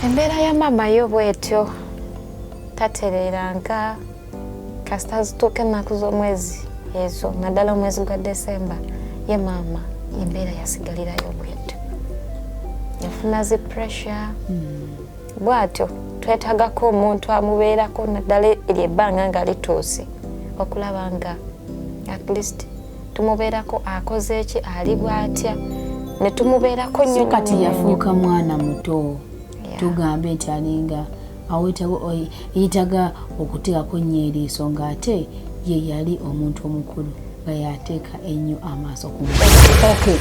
Embeera ya maama yo bwetyo, tatereeranga. Kasita zituuka ennaku z'omwezi ezo, naddala omwezi gwa Desemba, ye maama embeera yasigalirayo bwetyo, yafuna zi pressure bwatyo. Twetagako omuntu amubeerako, naddala eryo ebbanga nga lituuse, okulaba nga at least tumubeerako, akoze eki, ali bwatya, ne tumubeerako nnyo. So kati yafuuka mwana muto. Tugambe nti alinga yeetaga okuteekako nnyo eriiso, ng'ate ye yali omuntu omukulu nga yateeka ennyo amaaso ku. Okay.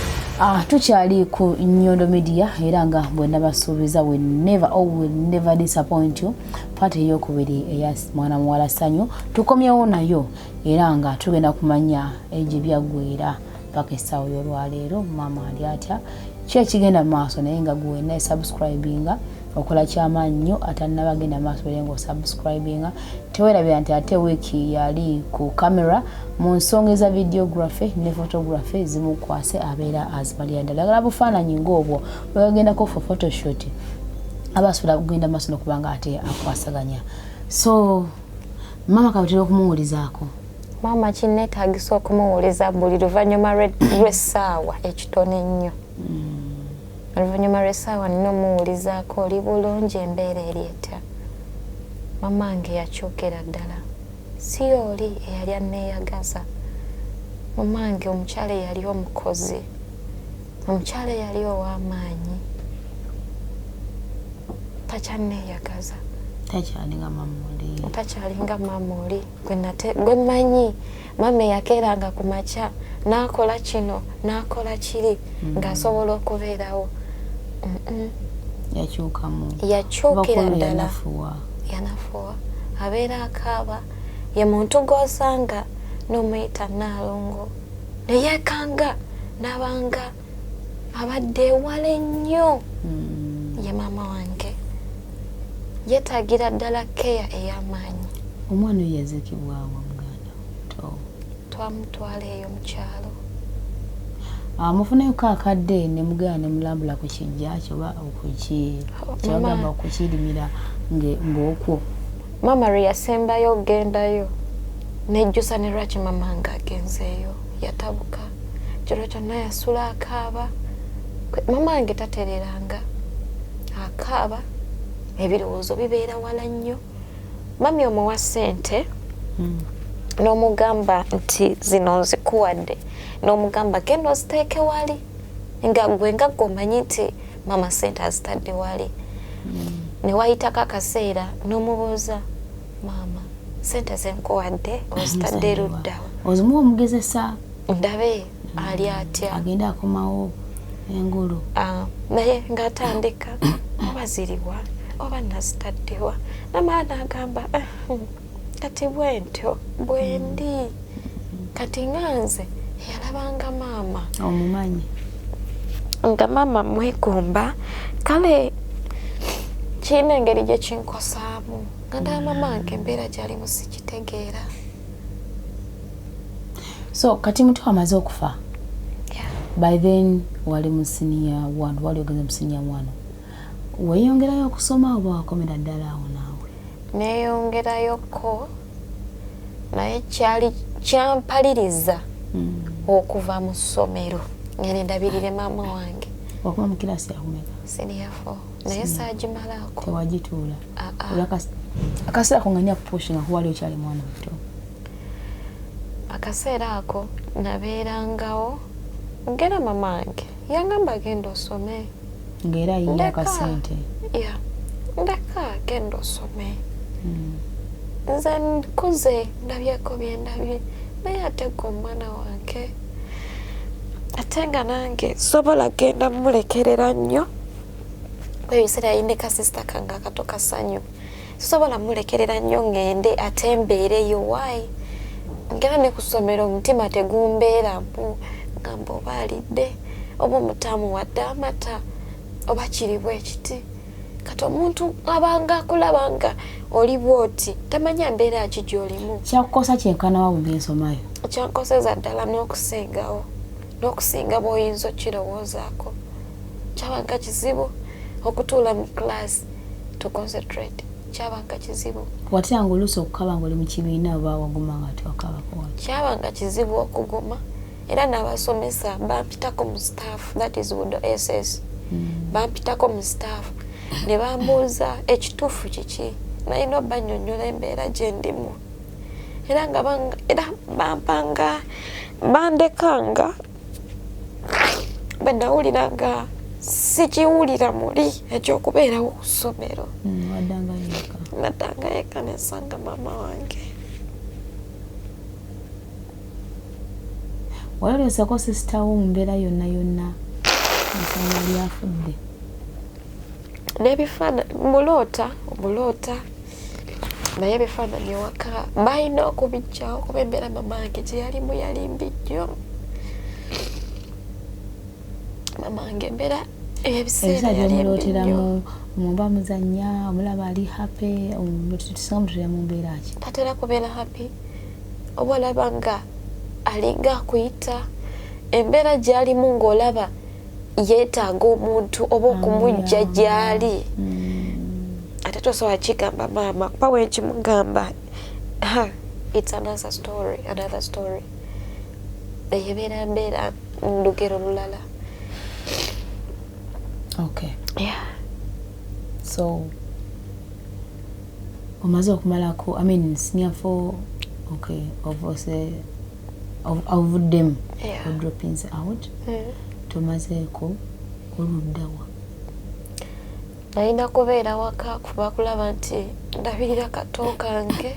Tukyali ku Nyondo Media, era nga bwe nabasuubiza, we never or will never disappoint you. Part eyokubiri eya mwana muwala Sanyu tukomyewo nayo, era nga tugenda kumanya egye byaggwera paka essaawa y'olwaleero, maama ali atya, ki ekigenda mu maaso. Naye nga gwe wenna subscribinga, okola kyamaanyi nnyo. Atannabagenda maaso, bere nga osubscribinga. Tewerabira nti ate wiiki yali ku camera mu nsonga eza videography ne photography, zimukwase, abeera azimalira ddala. Agala bufaananyi ng'obwo bwebagendako for photoshoot, aba asobola kugenda maaso nokuba nga ate akwasaganya. So maama kabutera okumuwulizaako? Maama kinneetaagisa okumuwuliza buli luvannyuma lw'essaawa ekitono ennyo. Oluvannyuma lw'essaawa nina omuwulizaako, oli bulungi, embeera eri etya? Mama nge yakyukira ddala, si oli eyali anneeyagaza. Mama nge omukyala eyali omukozi, omukyala eyali ow'amaanyi, takyanneeyagaza. Takyalinga mama oli. Takyalinga maama oli gwe mmanyi, maama eyakeeranga ku makya n'akola kino n'akola kiri ng'asobola okubeerawo. Yakyukamu. Yakyukira ddala. Yanafuwa. Yanafuwa, abeera akaaba. Ye muntu gw'osanga n'omuyita Naalongo neyeekanga n'abanga abadde ewala ennyo. Ye maama wange yeetaagira ddala keya ey'amaanyi. Omwana oyo yaziikibwawa, muganda to? Twamutwala eyo mu kyalo. Mufuneyoko akadde ne mugenda ne mulambula ku kijja kyo oba kyebagamba okukirimira ng'okwo? Maama lwe yasembayo okugendayo, nejjusa ne lwaki mama nga agenzeeyo. Yatabuka kiro kyonna, yasula akaaba. Mama wange tatereranga, akaaba, ebirowoozo bibeera wala nnyo. Mami omuwa ssente n'omugamba nti zino nzikuwadde, n'omugamba genda oziteeke wali, nga gwe nga gwe omanyi nti mama ssente azitadde wali. Ne wayitako akaseera n'omubuuza, maama, ssente zenkuwadde ozitadde luddawa? Ozimuwa omugezesa. Ndabe ali atya. Agenda akomawo engulu. Ah, naye ng'atandika oba ziriwa oba nazitaddewa, namala n'agamba, "Ah, kati bwentyo bwendi." Kati nga nze eyalabanga maama, omumanyi, nga maama mwegomba, kale kirina engeri gye kinkosaamu nga ndaba maama wange embeera gyalimu sikitegeera. So kati muto amaze okufa. By then wali mu senior one, wali ogenze mu senior one. Weeyongerayo okusoma oba wakomera ddala awo naawe? Neeyongerayoko, naye kyali kyampaliriza okuva mu ssomero ngende ndabirire maama wange. Wakoma mu kirasi yakumeka? Senior four, naye saagimalaako. Tewagituula? Ah, ah. Akaseera ko nga nya kupushinga kuba wali okyali mwana muto. Akaseera ako nabeerangawo ngera mama wange yangamba, genda osome. Ng'era ayiye Ndeka. Akasente. Ya, ndeka, genda osome. Nze nkuze, ndabyeko byendabye, naye ate gwe omwana wange, ate nga nange sobola genda mulekerera nnyo. Ebiseera yalina kasisita kange akato Kasanyu, sisobola mulekerera nnyo ŋŋende ate mbeereyo. Waayi ngera ne ku ssomero omutima tegumbeeramu, ngamba oba alidde, oba omutaamu wadde amata, oba kiri bwe kiti. Kati omuntu abanga akulaba nga oli bwoti, tamanya mbeera ki gy'olimu. Kyakukosa kyenkanawa mu byensomayo? Kyankoseza ddala n'okusingawo, n'okusinga bw'oyinza okirowoozaako. Kyabanga kizibu okutuula mu kilaasi. To concentrate kyabanga kizibu. Watanga oluusi okukaba nga oli mu kibiina oba waguma nga tewakabako? Kyabanga kizibu okuguma, era n'abasomesa bampitako mu staff, that is Budo SS. Bampitako mu staff ne bambuuza ekituufu kiki. Nalina obannyonnyola embeera gye ndimu, era nga era bampanga bandekanga bwe nawulira nga sikiwulira muli ekyokubeerawo ku ssomero. Waddangayo eka? Naddangayo eka nensanga maama wange. Wali oleseko sister wo mu mbeera yonna yonna, ensonga yali afudde? N'ebifaananyi muloota, omuloota, naye ebifaananyi ewaka balina okubijjawo kuba embeera mama wange gye yalimu yali mbi nnyo. Mama wange embeera ebiseera Ebiseera yali mbi nnyo. Byomulooteramu muba muzannya, omulaba ali happy, tusinga mutulira mu mbeera ki? Tatera kubeera happy, oba olaba nga alinga akuyita, embeera gy'alimu ng'olaba yeetaaga omuntu oba okumujja gy'ali. Ate tosobola kigamba maama kuba wenkimugamba, ha, it's another story, another story. Eyo ebeera mbeera lugero lulala. Okay. Yeah. So omaze okumalako, I mean, senior four, okay, ovose ovuddemu? Yeah. Odroppinze out? Tomazeeko, oluddawa? Nalina kubeera waka kuba kulaba nti ndabirira kato kange,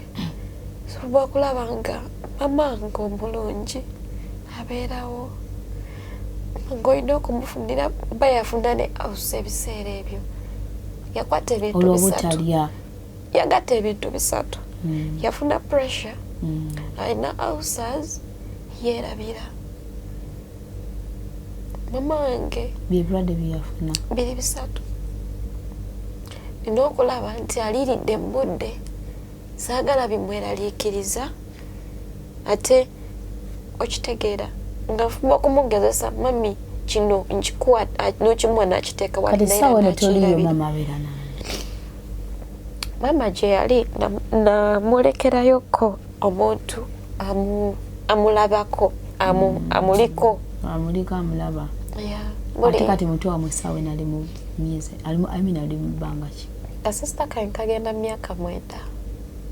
kuba kulaba nga mama nga omulungi abeerawo, ng'olina okumufunira ba yafuna ne ulcer. Ebiseera ebyo yakwata ebintu bisatu. Olwobutalya? Yagatta ebintu bisatu. Yafuna pressure, alina ulcers, yeerabira. Mama wange Byebirwadde byeyafuna? Biri bisatu. Nina okulaba nti aliiridde mu budde, saagala bimweraliikiriza. Ate okitegeera nga nfuba okumugezesa, mami kino nkikuwa, nokimuwa nakiteeka wali. Kati Naye essaawa era eno toliyo? nakyerabira. Mama abeera nani? Maama gye yali namulekerayoko omuntu amulabako, amuliko. Amuliko, amulaba? Yeah, Ate kati muto wamwe essaawa eno ali mu myezi ali mu, I mean, ali mu bbanga ki? Kasisita kange kagenda mu myaka 9.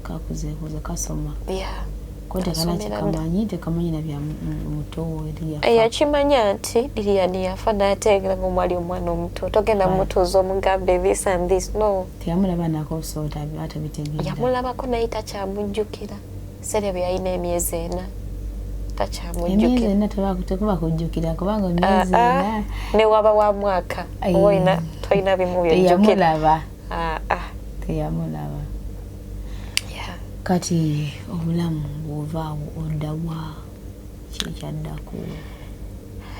Kakuzeekuze, kasoma? Yeah. Ko tekana? Kasomera. Kikamanyi, tekamanyi na bya muto eri yafa? Yakimanya nti Lilian yafa, n'ateegera nga omwali omwana omuto togenda mutuuza omugambe this and this, no. Teyamulaba nako, so atabitegeera. Yamulabako naye takyamujjukira. Seera bwe yalina emyezi 4. Emyezi Takyamujjukira. 4 tekuba kujjukira, kubanga emyezi Ah, ah, 4 ne waba wa mwaka Ayi. oba olina tolina bimu byojjukira. Teyamulaba. Ah, ah. Teyamulaba. Yeah. Kati obulamu bw'ovaawo oddawa? Kyekyaddako?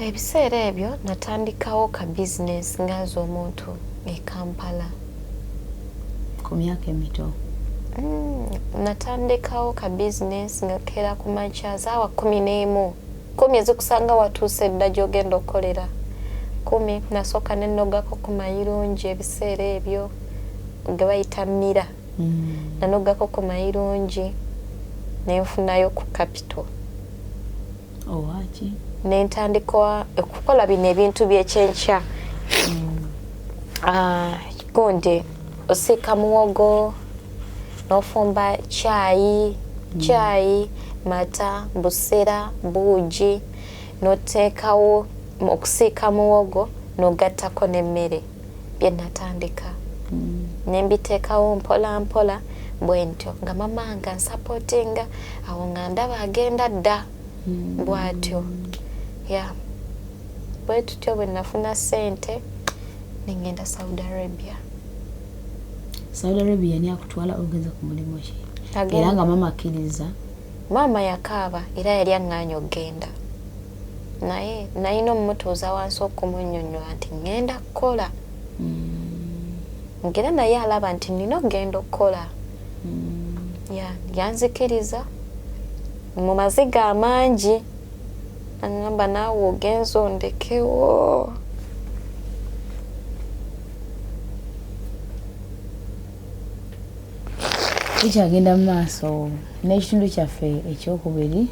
Ebiseera ebyo natandikawo ka bizinesi nga nze omuntu e Kampala. Ku myaka emito? Natandikawo ka bizinesi nga keera ku makya zaawa 11, 10 ezikusanga watuuse dda gy'ogenda okukolera. 10 nasooka nenogako ku mayirungi, ebiseera ebyo ge bayita mira. Nanogako ku mayirungi nenfunayo ku capital. Owaki? Nentandika okukola bino ebintu byekyenkya. Ah, gundi osiika muwogo n'ofumba kyayi, kyayi, mata, busera, buugi, n'oteekawo okusiika muwogo n'ogattako n'emmere. Bye natandika ne mbiteekawo mpola mpola bwe ntyo, nga mama nga nsupportinga awo, nga ndaba agenda dda bw'atyo ya bwe tutyo. Bwe nafuna ssente nengenda Saudi Arabia. Saudi Arabia ni akutwala ogenze ku mulimu ki? Era nga mama akkiriza? Maama yakaaba, era yali aŋŋaanya okugenda, naye nalina omumutuuza wansi okumunnyonnyola nti ŋŋenda kukola, ngera naye alaba nti nina okugenda okukola. Ya yanzikiriza mu maziga amangi, aŋŋamba, naawe ogenza ondekewo. Tukyagenda mu maaso n'ekitundu kyaffe ekyokubiri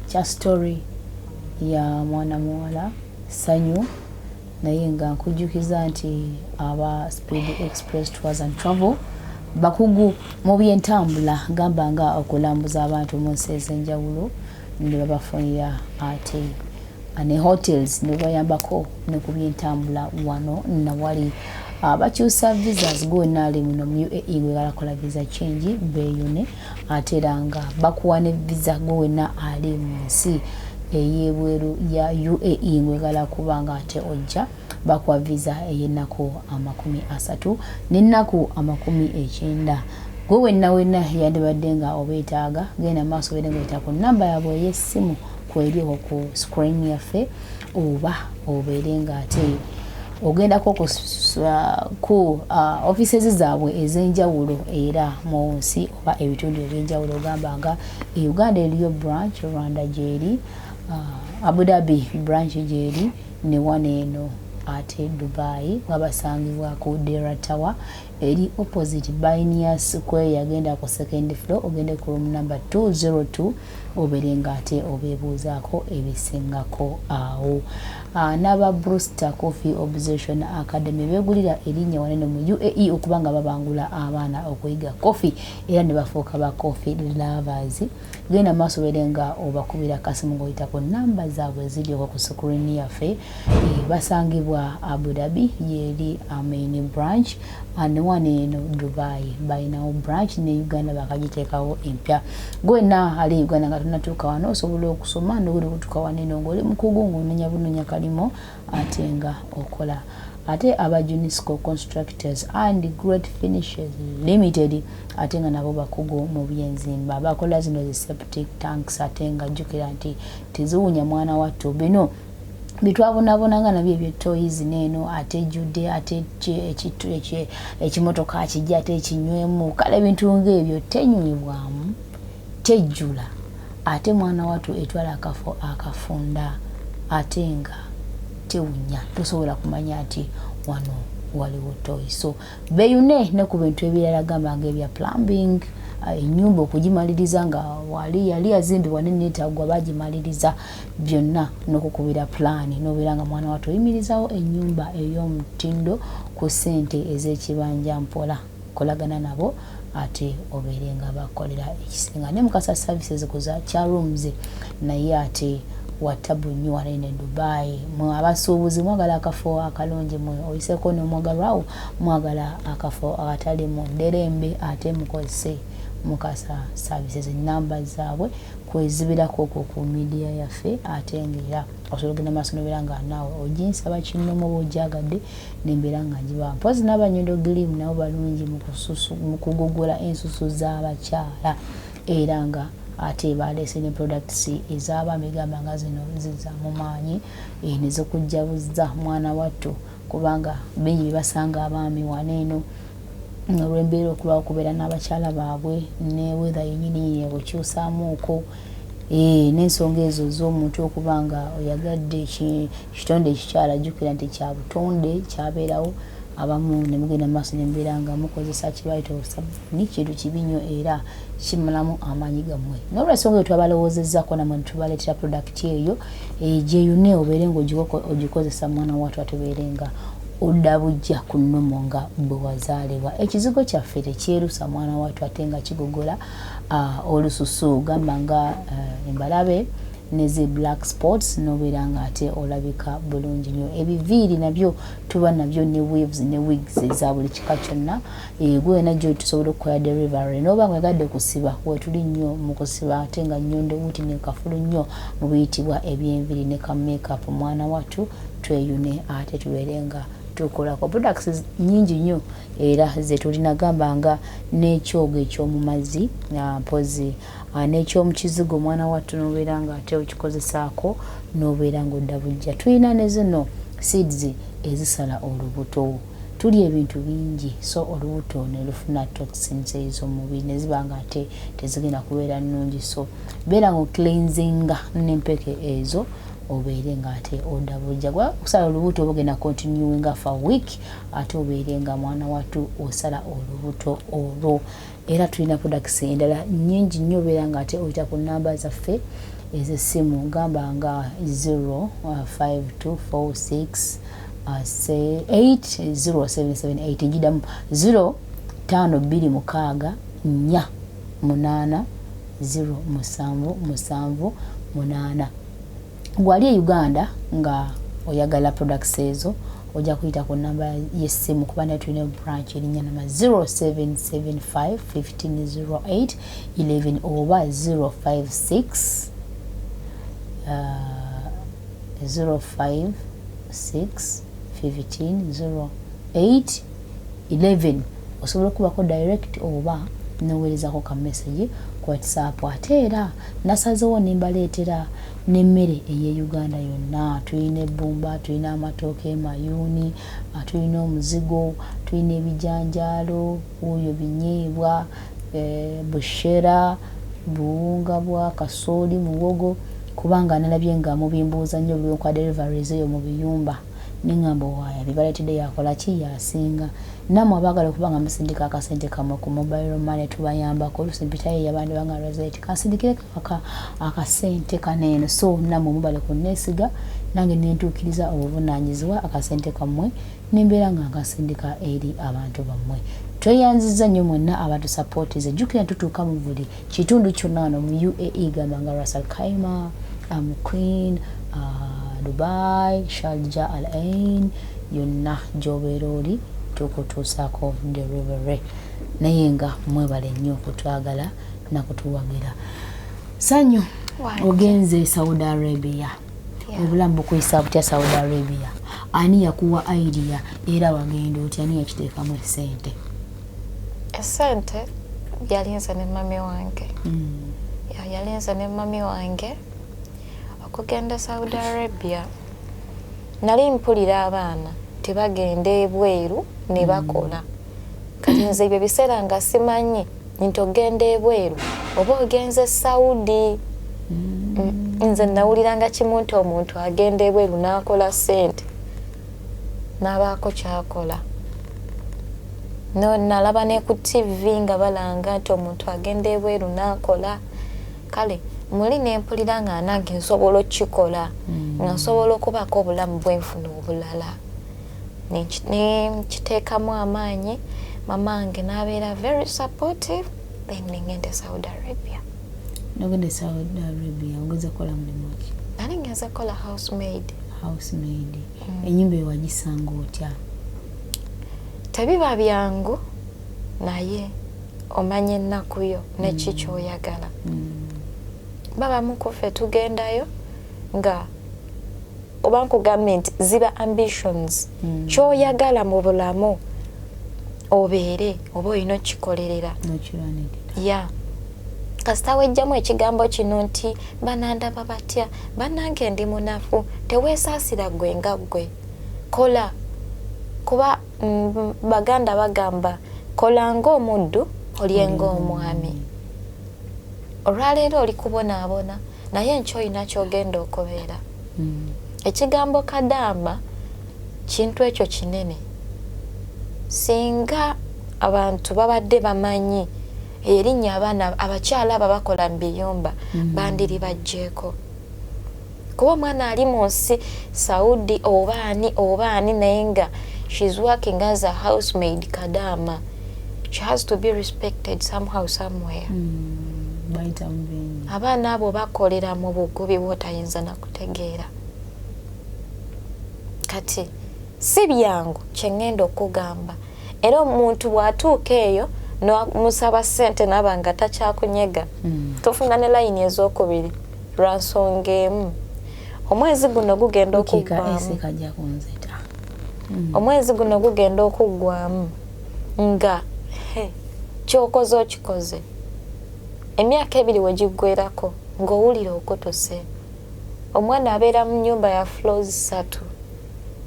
kya story ya mwana muwala Sanyu, naye nga nkujjukiza nti aba Speed Express Tours and Travel bakugu mu byentambula, gamba nga okulambuza abantu mu nsi ez'enjawulo ne babafunira ate ne hotels ne babayambako ne ku byentambula wano nawali. Bakyusa visas gonna ali muno mu UAE gwegalakola visa change beeyune, ate era nga bakuwa ne visa gwe wenna ali mu nsi ey'ebweru ya UAE ngwegala kuba nga ate ojja bakuwa visa ey'ennaku 30 n'ennaku 90. Gwe wenna wenna yandibadde nga obeetaaga, genda maaso obeere nga oyita ku namba yaabwe ey'essimu kweri okwo ku screen yaffe, oba obeere nga ate ogendako ku offices zaabwe ez'enjawulo era mu nsi oba ebitundu ebyenjawulo, ogamba nga e Uganda eriyo branch, Rwanda gyeri, Abu Dhabi branch gyeri, ne wano eno ate Dubai nga basangibwa ku Dera Tower eri opposite Bainia Square. Yagenda ku second floor, ogende ku room number 202, obeere nga ate obeebuuzaako ebisingako awo. N'aba Brewster Coffee Obsession Academy beegulira erinnya wanene mu UAE okuba nga babangula abaana okuyiga coffee era ne bafuuka ba coffee lovers. Genda maaso obeere nga obakubira akasimu ng'oyita ku namba zaabwe eziri okwo ku screen yaffe. Basangibwa Abu Dhabi yeri main branch, ne wano eno Dubai balinawo branch, ne Uganda bakagiteekawo empya. Gwenna ali Uganda nga tonatuuka wano osobola okusoma nogenda okutuuka wano eno ng'oli mukugu ng'ononya bunonya kalimo ate nga okola. Ate aba Junisco Constructors and Great Finishes Limited ate nga nabo bakugu mu byenzimba, bakola zino zi septic tanks, ate nga jjukira nti teziwunya mwana wattu. Bino bitwabonabonanga nabyo ebyetoyi zino eno, ate ejjudde, ate ekimotoka kijja ate ekinywemu, kale ebintu ngaebyo tenywebwamu, tejjula, ate mwana wattu etwala akafo akafunda ate nga tewunya, tosobola kumanya nti wano waliwo toyi. So beyune ne ku bintu ebirala gamba nga ebya plumbing, ennyumba okugimaliriza nga wali yali yazimbibwa neneetagwa bagimaliriza byonna n'okukubira pulaani n'obeera nga mwana wattu oyimirizawo ennyumba ey'omutindo ku ssente ez'ekibanja mpola. Kolagana nabo ate obeere nga bakolera ekisinga. Ne Mukasa Services kuza kya rooms, naye ate watabu nnyo wanene Dubai. Mwe abasuubuzi mwagala akafo akalungi, mwe oyiseko n'omwagalwawo mwagala akafo akatali mu nderembe, ate mukozese Mukasa Services. Namba zaabwe kwezibirako okwo ku media yaffe, ate ngaera osobola ogenda maaso nobeera nga naawe oginsaba kinnomu oba ogyagadde nembeera nga ngibawa. Mpozi n'abanyondo Glim nabo balungi mu kugogola ensusu z'abakyala, era nga ate baleese ne products ez'abaami gamba nga zino ziza mu maanyi ne zikujjabuza mwana wattu, kubanga bingi bye basanga abaami wano eno olw'embeera okulwawo okubeera n'abakyala baabwe ne weather yennyini ekukyusaamuuko, n'ensonga ezo z'omuntu okuba nga oyagadde kitonde ekikyala, jjukira nti kya butonde kyabeerawo. Abamu ne mugenda mu maaso nembeera nga mukozesa kibayita obusabbuuni, kintu kibi nnyo era kimalamu amaanyi gammwe. N'olwensonga eyo twabalowoozezzaako namwe netubaleetera product eyo gyeyune, obeere nga ogikozesa mwana wattu, atubeere nga odda bujja ku nnomo nga bwe wazaalibwa. Ekizigo kyaffe tekyerusa mwana wattu, ate nga kigogola olususu gamba nga embalabe ne zi black spots, nobeera nga ate olabika bulungi nnyo. Ebiviiri nabyo tuba nabyo, ne waves ne wigs eza buli kika kyonna. Gwena gyo tusobola okukola delivery, noba nga oyagadde kusiba, wetuli nnyo mu kusiba, ate nga nnyondo wuti ne kafulu nnyo mu biyitibwa ebyenviri ne ka makeup. Mwana wattu tweyune ate tubeere nga tukolako products nyingi nnyo era ze tulina, gamba nga n'ekyogo eky'omu mazzi, mpozi n'ekyomukizigo omwana wattu nobeera nga ate okikozesaako nobeera nga odda bujja. Tulina ne zino seeds ezisala olubuto. Tulya ebintu bingi, so olubuto ne lufuna toxins ez'omubiri ne ziba nga ate tezigenda kubeera nnungi, so beera nga ocleansinga n'empeke ezo. Obeere nga ate odda bujja gwa okusala olubuto, oba ogenda continuinga for week, ate obeere nga mwana wattu osala olubuto olwo. Era tulina products endala nnyingi nnyo. Obeera nga ate oyita ku namba zaffe ez'essimu, gamba nga 0524 6 80778. Ngidamu, 0526 4 8 0 7 7 8. Gwali e Uganda nga oyagala products ezo, ojja kuyita ku namba y'essimu, kuba naye tulina branch erinnya namba 0775 1508 11 oba 056 056 15 08 11. Osobola okubako direct oba noweerezako ka message ku WhatsApp. Ate era nasazewo nembaleetera n'emmere ey'e Uganda yonna. Tulina ebbumba, tulina amatooke, mayuuni, tulina omuzigo, tulina ebijanjaalo, wuuyo binyeebwa, bushera, buwunga bwa kasooli, muwogo, kubanga nalabye nga mubimbuuza nnyo buli kwa deliveries eyo mu biyumba. Neŋŋamba waaya bibaleetedde yakola ki yasinga. Nammwe abaagala okuba nga musindika akasente kammwe ku mobile money, tubayambako. Oluusi mpitayo eyabandi banga Rosette, kansindikireko akasente kaneeno. So nammwe mubale kunneesiga, nange nentuukiriza obuvunaanyizibwa, akasente kammwe nembeera nga nkasindika eri abantu bammwe. Tweyanziza nnyo mwenna abatusupportize. Jjukira tutuuka mu buli kitundu kyonna wano mu UAE, gamba nga Ras Al Khaimah, Queen, Dubai, Sharjah, Al Ain, yonna gy'obeera oli tukutuusaako delivery. Naye nga mwebale nnyo okutwagala nakutuwagira. Sanyu, ogenze Saudi Arabia. Obulamu bukuyisa butya Saudi Arabia? Ani yakuwa idea era wagenda otya? Ani yakiteekamu esente? Esente yalinze ne mami wange. Yalinze ne mami wange okugenda Saudi Arabia. Nali mpulira abaana tebagenda ebweru ne bakola. Kati nze ebyo biseera nga simanyi nti ogenda ebweru oba ogenze Saudi. Nze nawuliranga kimu nti omuntu agenda ebweru n'akola ssente n'abaako kyakola. No, nalaba ne ku TV nga balanga nti omuntu agenda ebweru n'akola. Kale muli nempulira nga nange nsobola okukikola, nga nsobola okubaako obulamu bwenfuna obulala. Nenkiteekamu amaanyi, mama wange n'abeera very supportive, then nengenda e Saudi Arabia. Nogenda e Saudi Arabia, ogenze kukola mulimu ki? Nali ngenze kukola housemaid. Housemaid. Enyumba ewagisanga otya? Tebiba byangu, naye omanya ennaku yo neki kyoyagala. Babamu kuffe tugendayo nga oba nkugambye nti ziba ambitions, kyoyagala mu bulamu obeere oba olina okukikolerera. Nokirwanirira. Ya, kasita wejjamu ekigambo kino nti banandaba batya, bannange ndi munafu, teweesaasira ggwe nga ggwe. Kola, kuba baganda bagamba kola ng'omuddu, olye ng'omwami. Olwaleero oli kubonaabona, naye enkya olina kyogenda okubeera. Ekigambo kadaama kintu ekyo kinene. Singa abantu babadde bamanyi erinnya abaana abakyala abo bakola mu biyumba, bandiri bajjeeko, kuba omwana ali mu nsi Saudi oba ani oba ani, naye nga she's working as a housemaid, kadaama, she has to be respected somehow, somewhere. Bayitamu bingi. Abaana abo bakolera mu bugubi bwotayinza nakutegeera. Kati si byangu kyeŋŋenda okugamba. Era omuntu bw'atuuka eyo nomusaba ssente naaba nga takyakunyega, tofuna ne layini ez'okubiri lwa nsonga emu. Omwezi guno gugenda Lukiika okuggwamu. Esi kajja kunzita. Omwezi guno gugenda okuggwamu nga he, kyokoze okikoze. Emyaka 2 we giggwerako ng'owulira okutuse. Omwana abeera mu nnyumba ya floors 3,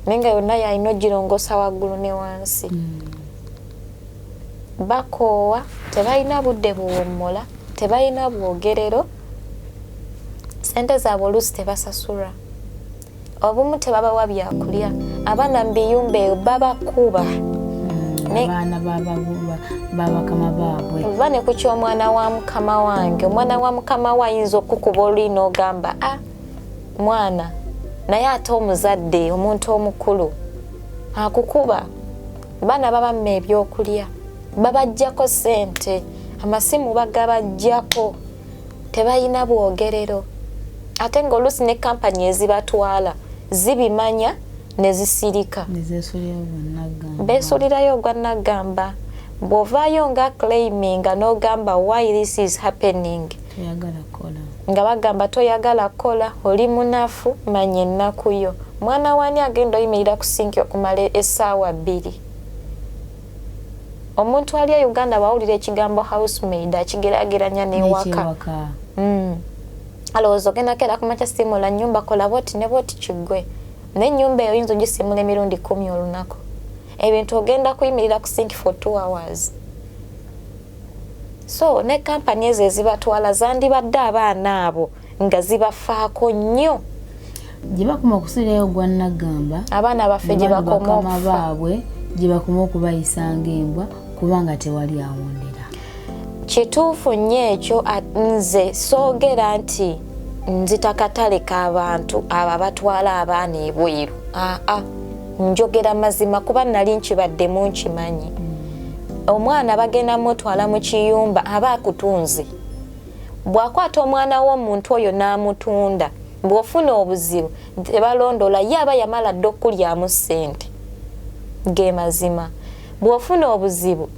naye nga yonna yalina ogirongoosa waggulu ne wansi. Bakoowa, tebalina budde buwummula, tebalina bwogerero, sente zaabwe oluusi tebasasulwa. Obumu tebabawa byakulya. Abaana mu biyumba eyo babakuba. Abaana babakama baabwe. Va ne ku ky'omwana wa mukama wange. Omwana wa mukama we ayinza okukuba olwi n'ogamba, a mwana, naye ate omuzadde, omuntu omukulu akukuba. Baana babamma ebyokulya, babajjako ssente, amasimu bagabajjako, tebalina bwogerero. Ate ng'oluusi ne kampani ezibatwala zibimanya ne zisirika, beesulirayo ogwa naggamba. Bw'ovaayo nga claiminga n'ogamba, "Why this is happening?" Nga bagamba toyagala kukola, oli munafu. Manya ennaku yo. Mwana wani agenda oyimirira ku sinki okumala essaawa 2? Omuntu ali e Uganda bwawulira ekigambo housemaid akigerageranya newaka. Alowooza ogenda keera kumakya, simula nyumba, kola bwoti ne bwoti, kiggwe. Naye ennyumba eyo oyinza ogisimula emirundi 10 olunaku. Ebintu ogenda kuyimirira ku sink for 2 hours. So ne kampani ezo ezibatwala zandibadde abaana abo nga zibafaako nnyo. Gye bakoma okusuulirayo ogwa naggamba. Abaana baffe gye bakoma bakama okufa. Baabwe gye bakoma okubayisa ng'embwa, kubanga tewali awondera. Kituufu nnyo ekyo. Nze soogera nti nzita katale k'abantu abo abatwala abaana ebweru. Aa, njogera mazima, kuba nali nkibaddemu, nkimanyi. Omwana bagenda mutwala mu kiyumba, aba akutunze. Bw'akwata omwana w'omuntu oyo n'amutunda, bw'ofuna obuzibu tebalondola, ye aba yamala dda okulyamu ssente. Ge mazima, bw'ofuna obuzibu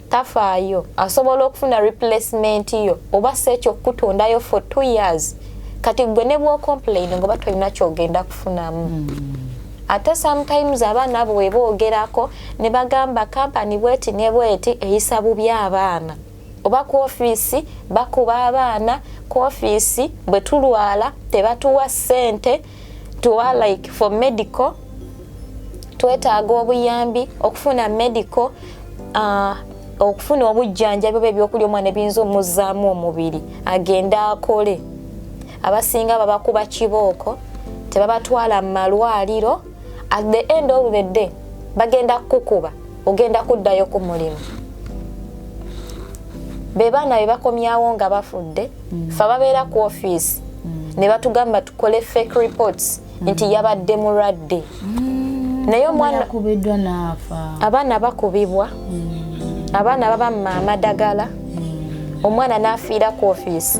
tafaayo, asobola okufuna replacement yo oba si ekyo okukutundayo for 2 years. Kati gwe ne bw'ocomplain nga oba tolina kyogenda kufunamu. Ate sometimes abaana abo we boogerako ne bagamba kampani bweti ne bweti eyisa bubi abaana, oba ku ofiisi bakuba abaana, ku ofiisi bwe tulwala tebatuwa ssente, tuwa like for medical, twetaaga obuyambi okufuna medical, okufuna obujjanjabi oba ebyokulya omwana ebiyinza omuzzaamu omubiri agende akole. Abasinga babakuba kibooko, tebabatwala mu malwaliro. At the end of the day bagenda kukukuba, ogenda kuddayo ku mulimu. Be baana be bakomyawo nga bafudde. Fe ababeera ku ofiisi ne batugamba tukole fake reports nti yabadde mulwadde, naye omwana Yakubiddwa n'afa. Abaana bakubibwa, abaana babamma amadagala, omwana n'afiira ku ofiisi.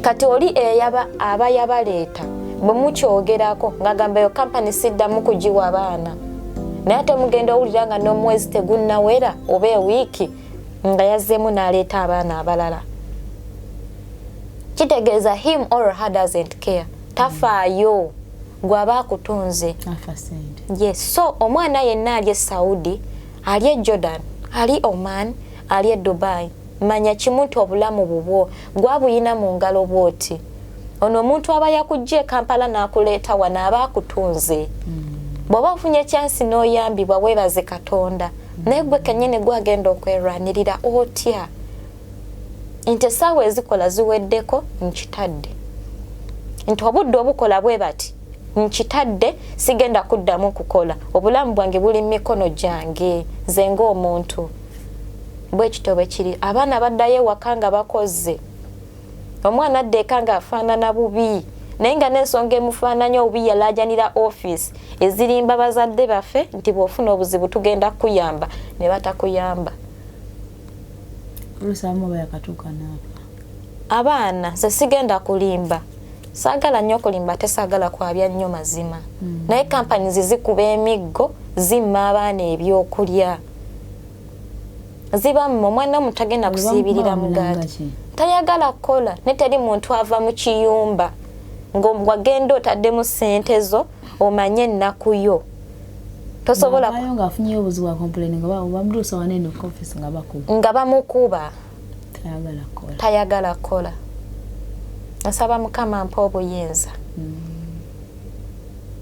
Kati oli eyaba aba yabaleeta bwe mukyogerako ng'agamba eyo kampani siddamu kugiwa abaana. Naye ate mugenda owulira nga n'omwezi tegunnawera oba ewiiki nga yazzeemu n'aleeta abaana abalala. Kitegeeza him or her doesn't care, tafaayo, gw'aba akutunze. Afa sente. Yes. So omwana yenna ali e Saudi, ali e Jordan, ali Oman, ali e Dubai, manya kimu nti obulamu bubwo gwabuyina mu ngalo. Bwoti ono omuntu aba yakujja e Kampala n'akuleeta wano, aba akutunze. Bw'oba ofunye chance n'oyambibwa, weebaze Katonda, naye gwe kennyini gwagenda okwerwanirira otya nti essaawa ezikola ziweddeko, nkitadde, nti obudde obukola bwe bati nkitadde, sigenda kuddamu kukola, obulamu bwange buli mu mikono gyange nze ng'omuntu. Bwe kityo bwe kiri. Abaana baddayo ewaka nga bakoze. Omwana adda eka ng'afaanana bubi, naye nga n'ensonga emufaananya obubi yalaajanira ofiisi ezirimba bazadde baffe nti bw'ofuna obuzibu tugenda kukuyamba, ne batakuyamba. Oluusi abamu oba yakatuuka n'afa. Abaana, nze sigenda kulimba, saagala nnyo kulimba, ate saagala kwabya nnyo mazima, naye kampani zikuba emiggo, zimma abaana ebyokulya, zibamma. Omwana omu tagenda kusiibirira mugaati, tayagala kukola, ne teri muntu ava mu kiyumba ng'wagenda otaddemu ssente zo, omanye ennaku yo, tosobola. Avaayo ng'afunyeyo obuzibu, acomplain nga bamutuusa wanene ku office nga bakuba. Nga bamukuba. Tayagala kukola. Tayagala kukola. Nsaba Mukama mpa obuyinza,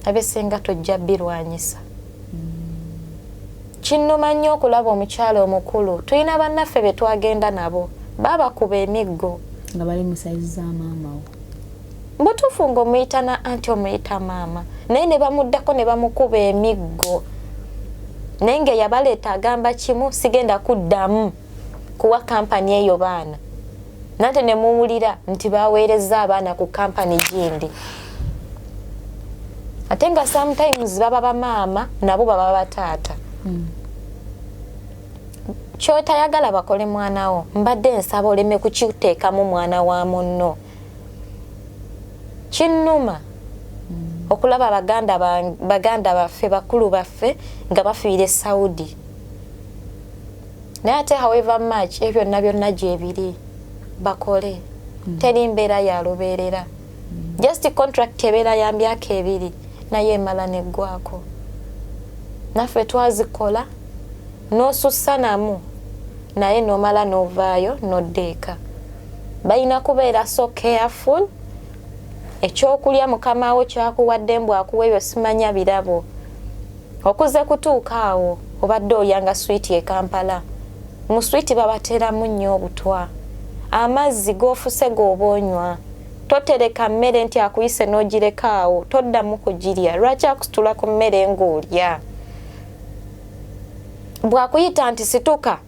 ebisinga tujja birwanyisa. Kinnuma nnyo okulaba omukyala omukulu. Tulina bannaffe be twagenda nabo, babakuba emiggo. Nga bali mu sayizi za maama wo. Mbutuufu ng'omuyita na anti omuyita maama, naye ne bamuddako ne bamukuba emiggo, naye ng'eyabaleeta agamba kimu, sigenda kuddamu kuwa kampani eyo baana. Nate ne muwulira nti baweereza abaana ku kampani gindi, ate nga sometimes baba bamaama nabo baba bataata. Kyotayagala bakole mwana wo, mbadde nsaba oleme kukiteekamu mwana wa munno. Kinnuma okulaba baganda baffe, bakulu baffe nga bafiira e Saudi, naye ate however much ebyo byonna byonna gyebiri bakole, teri mbeera ya lubeerera. Just contract ebeera ya myaka 2, naye emala neggwako. Naffe twazikola n'osussa namu, naye n'omala n'ovaayo n'odda eka. Balina kubeera so careful. Ekyokulya mukama wo kyakuwadde, mbu akuwa ebyo simanya birabo, okuze kutuuka awo obadde olyanga swiiti e Kampala, mu swiiti babateeramu nnyo obutwa. Amazzi g'ofuse g'oba onywa, totereka mmere nti akuyise n'ogireka awo toddamu kugirya. Lwaki akusitula ku mmere ng'olya? Bw'akuyita nti situka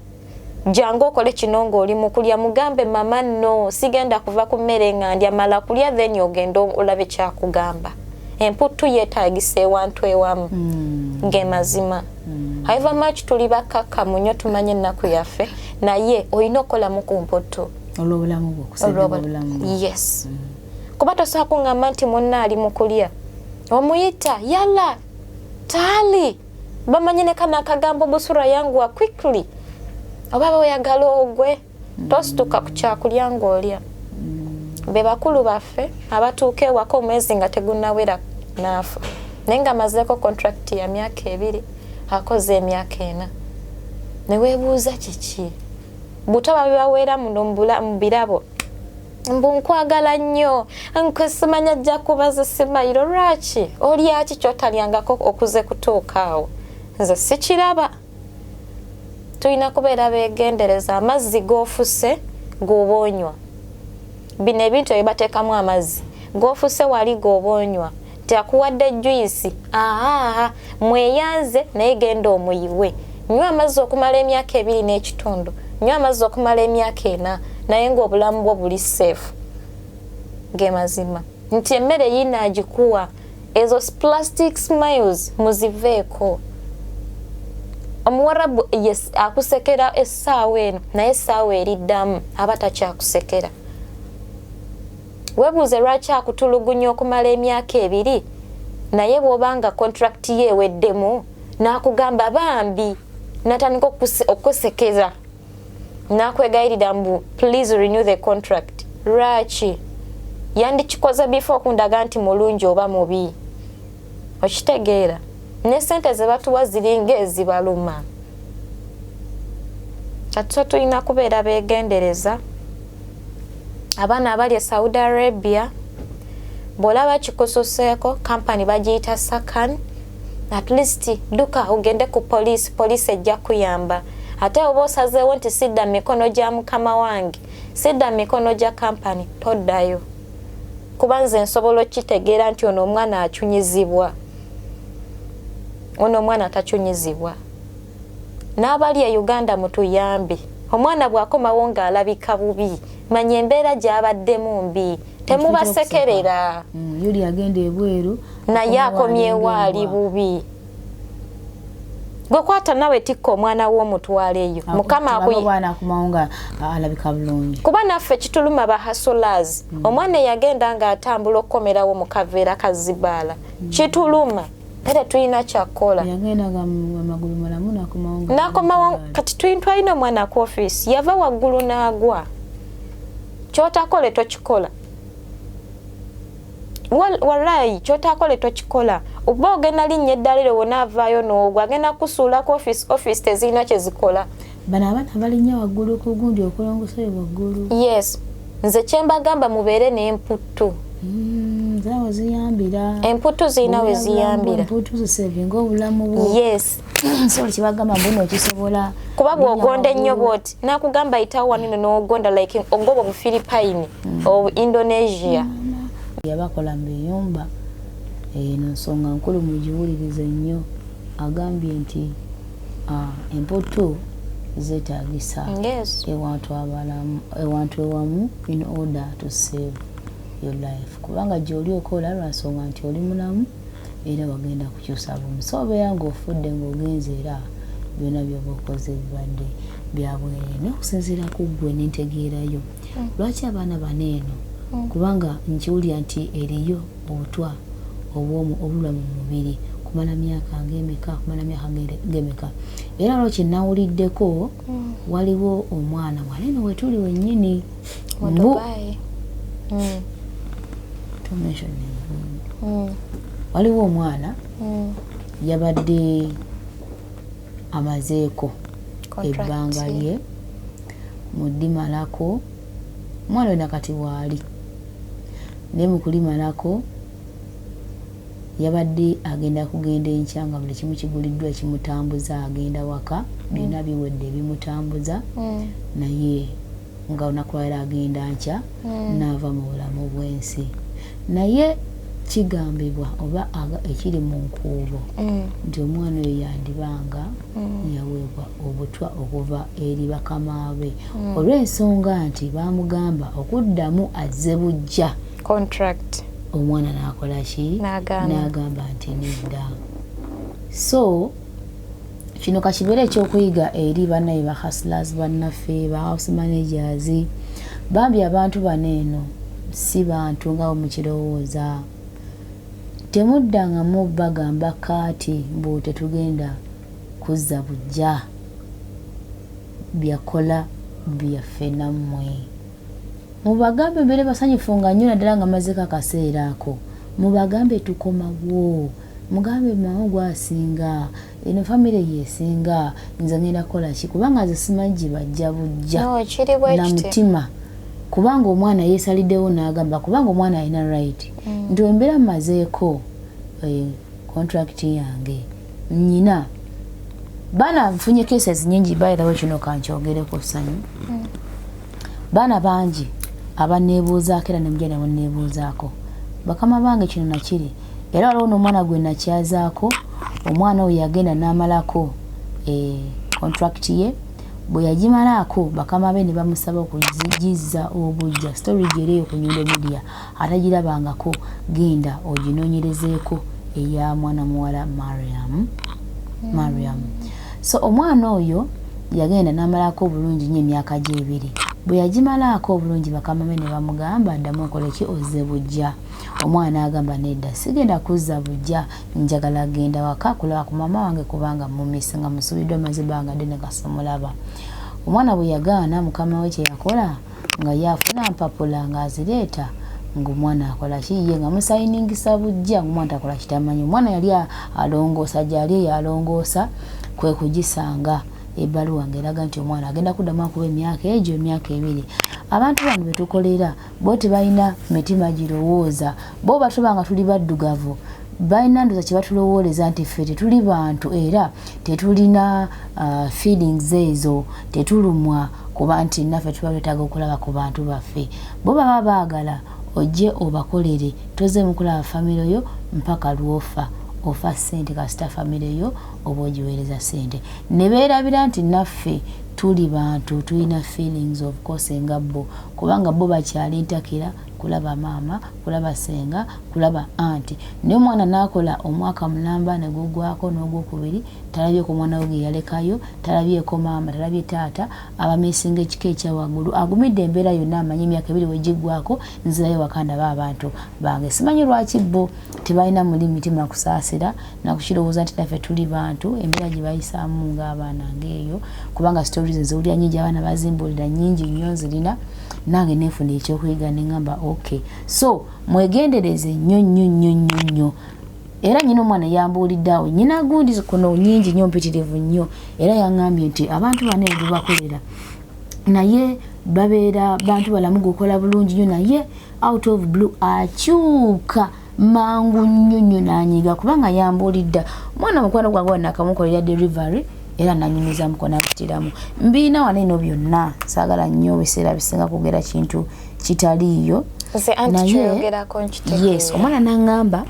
jangu okole kino ng'oli mu kulya, mugambe, "Mama, no, sigenda kuva ku mmere nga ndya." Mala kulya, then ogende olabe kyakugamba. Emputtu yeetagisa ewantu ewamu. Ge mazima. However much tuli bakkakkamu nnyo, tumanye ennaku yaffe, naye olina okukolamu ku mputtu. Olw'obulamu bwo, okusavinga obulamu bwo. Yes, kuba tosobola kuŋŋamba nti munna ali mu kulya omuyita yala taali bamanyi ne kano akagambo busura yanguwa quickly, oba bayagala ogwe tosituka ku kyakulya ng'olya. Be bakulu baffe abatuuka ewaka omwezi nga tegunnawera naafa, naye nga amazeeko contract ya myaka 2, akoze emyaka 4, ne weebuuza kiki buto babibaweera muno mu birabo, mbu nkwagala nnyo, nkusimanya ajja kubaza simayiro. Lwaki olyaki kyotalyangako okuze kutuuka awo? Nze sikiraba. Tulina kubeera beegendereza. Amazzi g'ofuse g'oba onywa, bino ebintu ebibateekamu amazzi g'ofuse wali g'oba onywa, nti akuwadde juice, aaha, mweyanze, naye genda omuyiwe. Nywa amazzi okumala emyaka 2.5, nywa amazzi okumala emyaka 4, naye ng'obulamu bwo buli safe. Ge mazima nti emmere yiina agikuwa, ezo plastic smiles muziveeko. Omuwarabu, yes, akusekera essaawa eno, naye essaawa eriddamu aba takyakusekera. Weebuuze lwaki akutulugunya okumala emyaka 2, naye bw'obanga contract ye eweddemu n'akugamba bambi, n'atandika okusekeza n'akwegayirira mbu please renew the contract. Lwaki yandikikoze before okundaga nti mulungi oba mubi? Okitegeera? Ne sente ze batuwa ziringa ezibaluma. Kati so tulina kubeera beegendereza. Abaana abali e Saudi Arabia, bw'olaba kikususeeko, kampani bagiyita Sakan, at least dduka ogende ku poliisi, poliisi ejja kuyamba. Ate oba osazeewo nti sidda mu mikono gya mukama wange, sidda mu mikono gya kampani, toddayo, kuba nze nsobola okukitegeera nti ono omwana acunyizibwa, ono omwana tacunyizibwa. N'abali e Uganda mutuyambe. Omwana bw'akomawo ng'alabika bubi, manya embeera gy'abaddemu mbi, temubasekerera. Yuli agenda ebweru. Naye akomyewo ali bubi. Gwe kwata nawe tikka omwana w'omutwalo eyo, mukama Mukama akomawo nga alabika bulungi. Kuba naffe kituluma ba hustlers. Omwana eyagenda ng'atambula okukomerawo mu kaveera ka zibaala, kituluma era tulina kyakkola. Yagenda nga amagulu malamu, nakomawo nga Nakomawo. Kati twalina omwana ku ofiisi yava waggulu n'agwa. Kyotakole tokikola. Wallayi kyotakole tokikola. Oba ogenda linnya eddaliro, wonaavaayo n'ogwa, agenda kusuula ku ofiisi. Ofiisi tezirina kyezikola. Bano abaana balinnya waggulu ku gundi okulongosayo waggulu. Yes, nze kyembagamba, mubeere n'emputtu. Zirina we ziyambira. Emputtu zirina we ziyambira. Emputtu zisavinga obulamu bwo. Yes. Sobola kibagamba mbuno okisobola. Kuba bw'ogonda ennyo bwoti nakugamba ayitawo wanino n'ogonda like ogoba obufilipayini, obu Indonesia. Yabakola mu biyumba. Eno nsonga nkulu, mugiwulirize nnyo. Agambye nti emputtu zeetagisa ewantu abalamu, ewantu ewamu, in order to save your life, kubanga gy'oli okola lwa nsonga nti oli mulamu era wagenda kukyusa bumu. So obeera ng'ofudde, ng'ogenze, era byonna byoba okoze bibadde byabwereere. Naye okusinziira ku ggwe n'entegeerayo, lwaki abaana bano eno? Kubanga nkiwulira nti eriyo obutwa obulwa mu mubiri kumala myaka ng'emeka, kumala myaka ng'emeka. Era waliwo kyenawuliddeko, waliwo omwana waleeno wetuli wennyini mu mbu Dubai. To mention him. Waliwo omwana yabadde amazeeko Contract. ebbanga lye mu ddimalako. Omwana oyo nakati waali, naye mu kulimalako yabadde agenda kugenda enkya nga buli kimu kiguliddwa ekimutambuza agenda waka, byonna biwedde ebimutambuza, naye nga olunaku lwaleero agenda nkya n'ava mu bulamu bw'ensi. Naye kigambibwa oba ekiri mu nkuubo nti omwana oyo yandibanga yaweebwa obutwa okuva eri bakama be, olw'ensonga nti baamugamba okuddamu azze bujja Contract. Omwana n'akola ki? N'agaana. N'agamba nti nedda. So kino kakibeere ekyokuyiga eri bannaye ba hustlers bannaffe, ba house managers. Bambi, abantu bano eno si bantu nga bwe mukirowooza. Temuddangamu bagamba kaati mbu tetugenda kuzza bujja byakola byaffe nammwe. Mubagambe mbeere basanyufu nga nnyo, naddala nga mazeko akaseera ako. Mubagambe tukomawo, mugambe mama gwasinga eno famire yesinga, nze ngenda kukola ki? Kubanga nze simanyi gye bajja bujja No, kiri bwe na kiti. mutima, kubanga omwana yeesaliddewo n'agamba, kubanga omwana alina right nti wembeera mmazeeko contract yange nyina baana. Nfunye cases nyingi, by the way, kino kankyogereko ssanyu. Baana bangi abaneebuuzaako era nemujja nemuneebuuzaako, bakama bange kino nakiri. Era waliwo n'omwana gwe nakyazaako. Omwana oyo yagenda n'amalako contract ye. Bwe yagimalaako, bakama be ne bamusaba okugizza obujja. Story gyereeyo ku Nyundo Media, atagirabangako genda oginoonyerezeeko, eya mwana muwala Mariam. Mariam. So omwana oyo yagenda n'amalako obulungi nnyo emyaka gye 2. Bwe yagimalaako obulungi, bakama be ne bamugamba, "Ddamu okole ki? Ozze bujja." Omwana n'agamba, "Nedda, sigenda kuzza bujja, njagala genda waka kulaba ku maama wange, kubanga mumisi nga musubiddwa, maze ebbanga ddene kasomulaba." Omwana bwe yagaana, mukama we kye yakola nga ye afuna mpapula ng'azireeta, ng'omwana akola ki? Ye nga musayiningisa bujja, ng'omwana takola kitamanyi. Omwana yali alongoosa gyali eyo alongoosa, kwe kugisanga ebbaluwa ng'eraga nti omwana agenda kuddamu akuba emyaka egyo, emyaka 2. Abantu bano betukolera bo tebalina mitima girowooza. Bo batuba nga tuli baddugavu, balina ndooza kye batulowooleza nti ffe tetuli bantu era tetulina feelings ezo, tetulumwa kuba nti naffe tuba twetaaga okulaba ku bantu baffe. Bo baba baagala ojje obakolere, tozeemu kulaba famire yo mpaka lwofa. Ofa ssente, kasita famire yo oba ogiweereza ssente. Ne beerabira nti naffe tuli bantu, tulina feelings of course nga bo, kubanga bo bakyali ntakira kulaba maama, kulaba senga, kulaba anti. Naye omwana n'akola omwaka mulamba ne gugwako n'ogwokubiri, talabyeko omwana we ge yalekayo, talabyeko maama, talabye taata, abamisinga ekika ekyawaggulu. Agumidde embeera yonna, amanyi emyaka 2 wegiggwako nzirayo waka ndaba abantu bange. Simanyi lwaki bo tebalina muli mitima kusaasira nakukirowooza nti naffe tuli bantu, embeera gye bayisaamu ng'abaana ng'eyo. Kubanga stories nziwulira nyingi, abaana bazimbuulira nyingi nnyo, nzirina nange nenfuna ekyokuyiga neŋŋamba okay. So mwegendereze nnyo nnyo nnyo nnyo nnyo. Era nyina omwana yambuulidde awo, nyina gundi kuno nyingi nnyo, mpitirivu nnyo. Era yaŋŋambye nti abantu bano ebibakolera naye babeera bantu balamu, gukola bulungi nnyo, naye out of blue akyuka mangu nnyo nnyo n'anyiga. Kubanga yambuulidda omwana mukwano gwange wanakamukolera delivery, era nanyumizamuko nakutiramu mbiina wano eno byonna. Saagala nnyo biseera bisinga kwogera kintu kitaliiyo. Naye yes, omwana n'aŋŋamba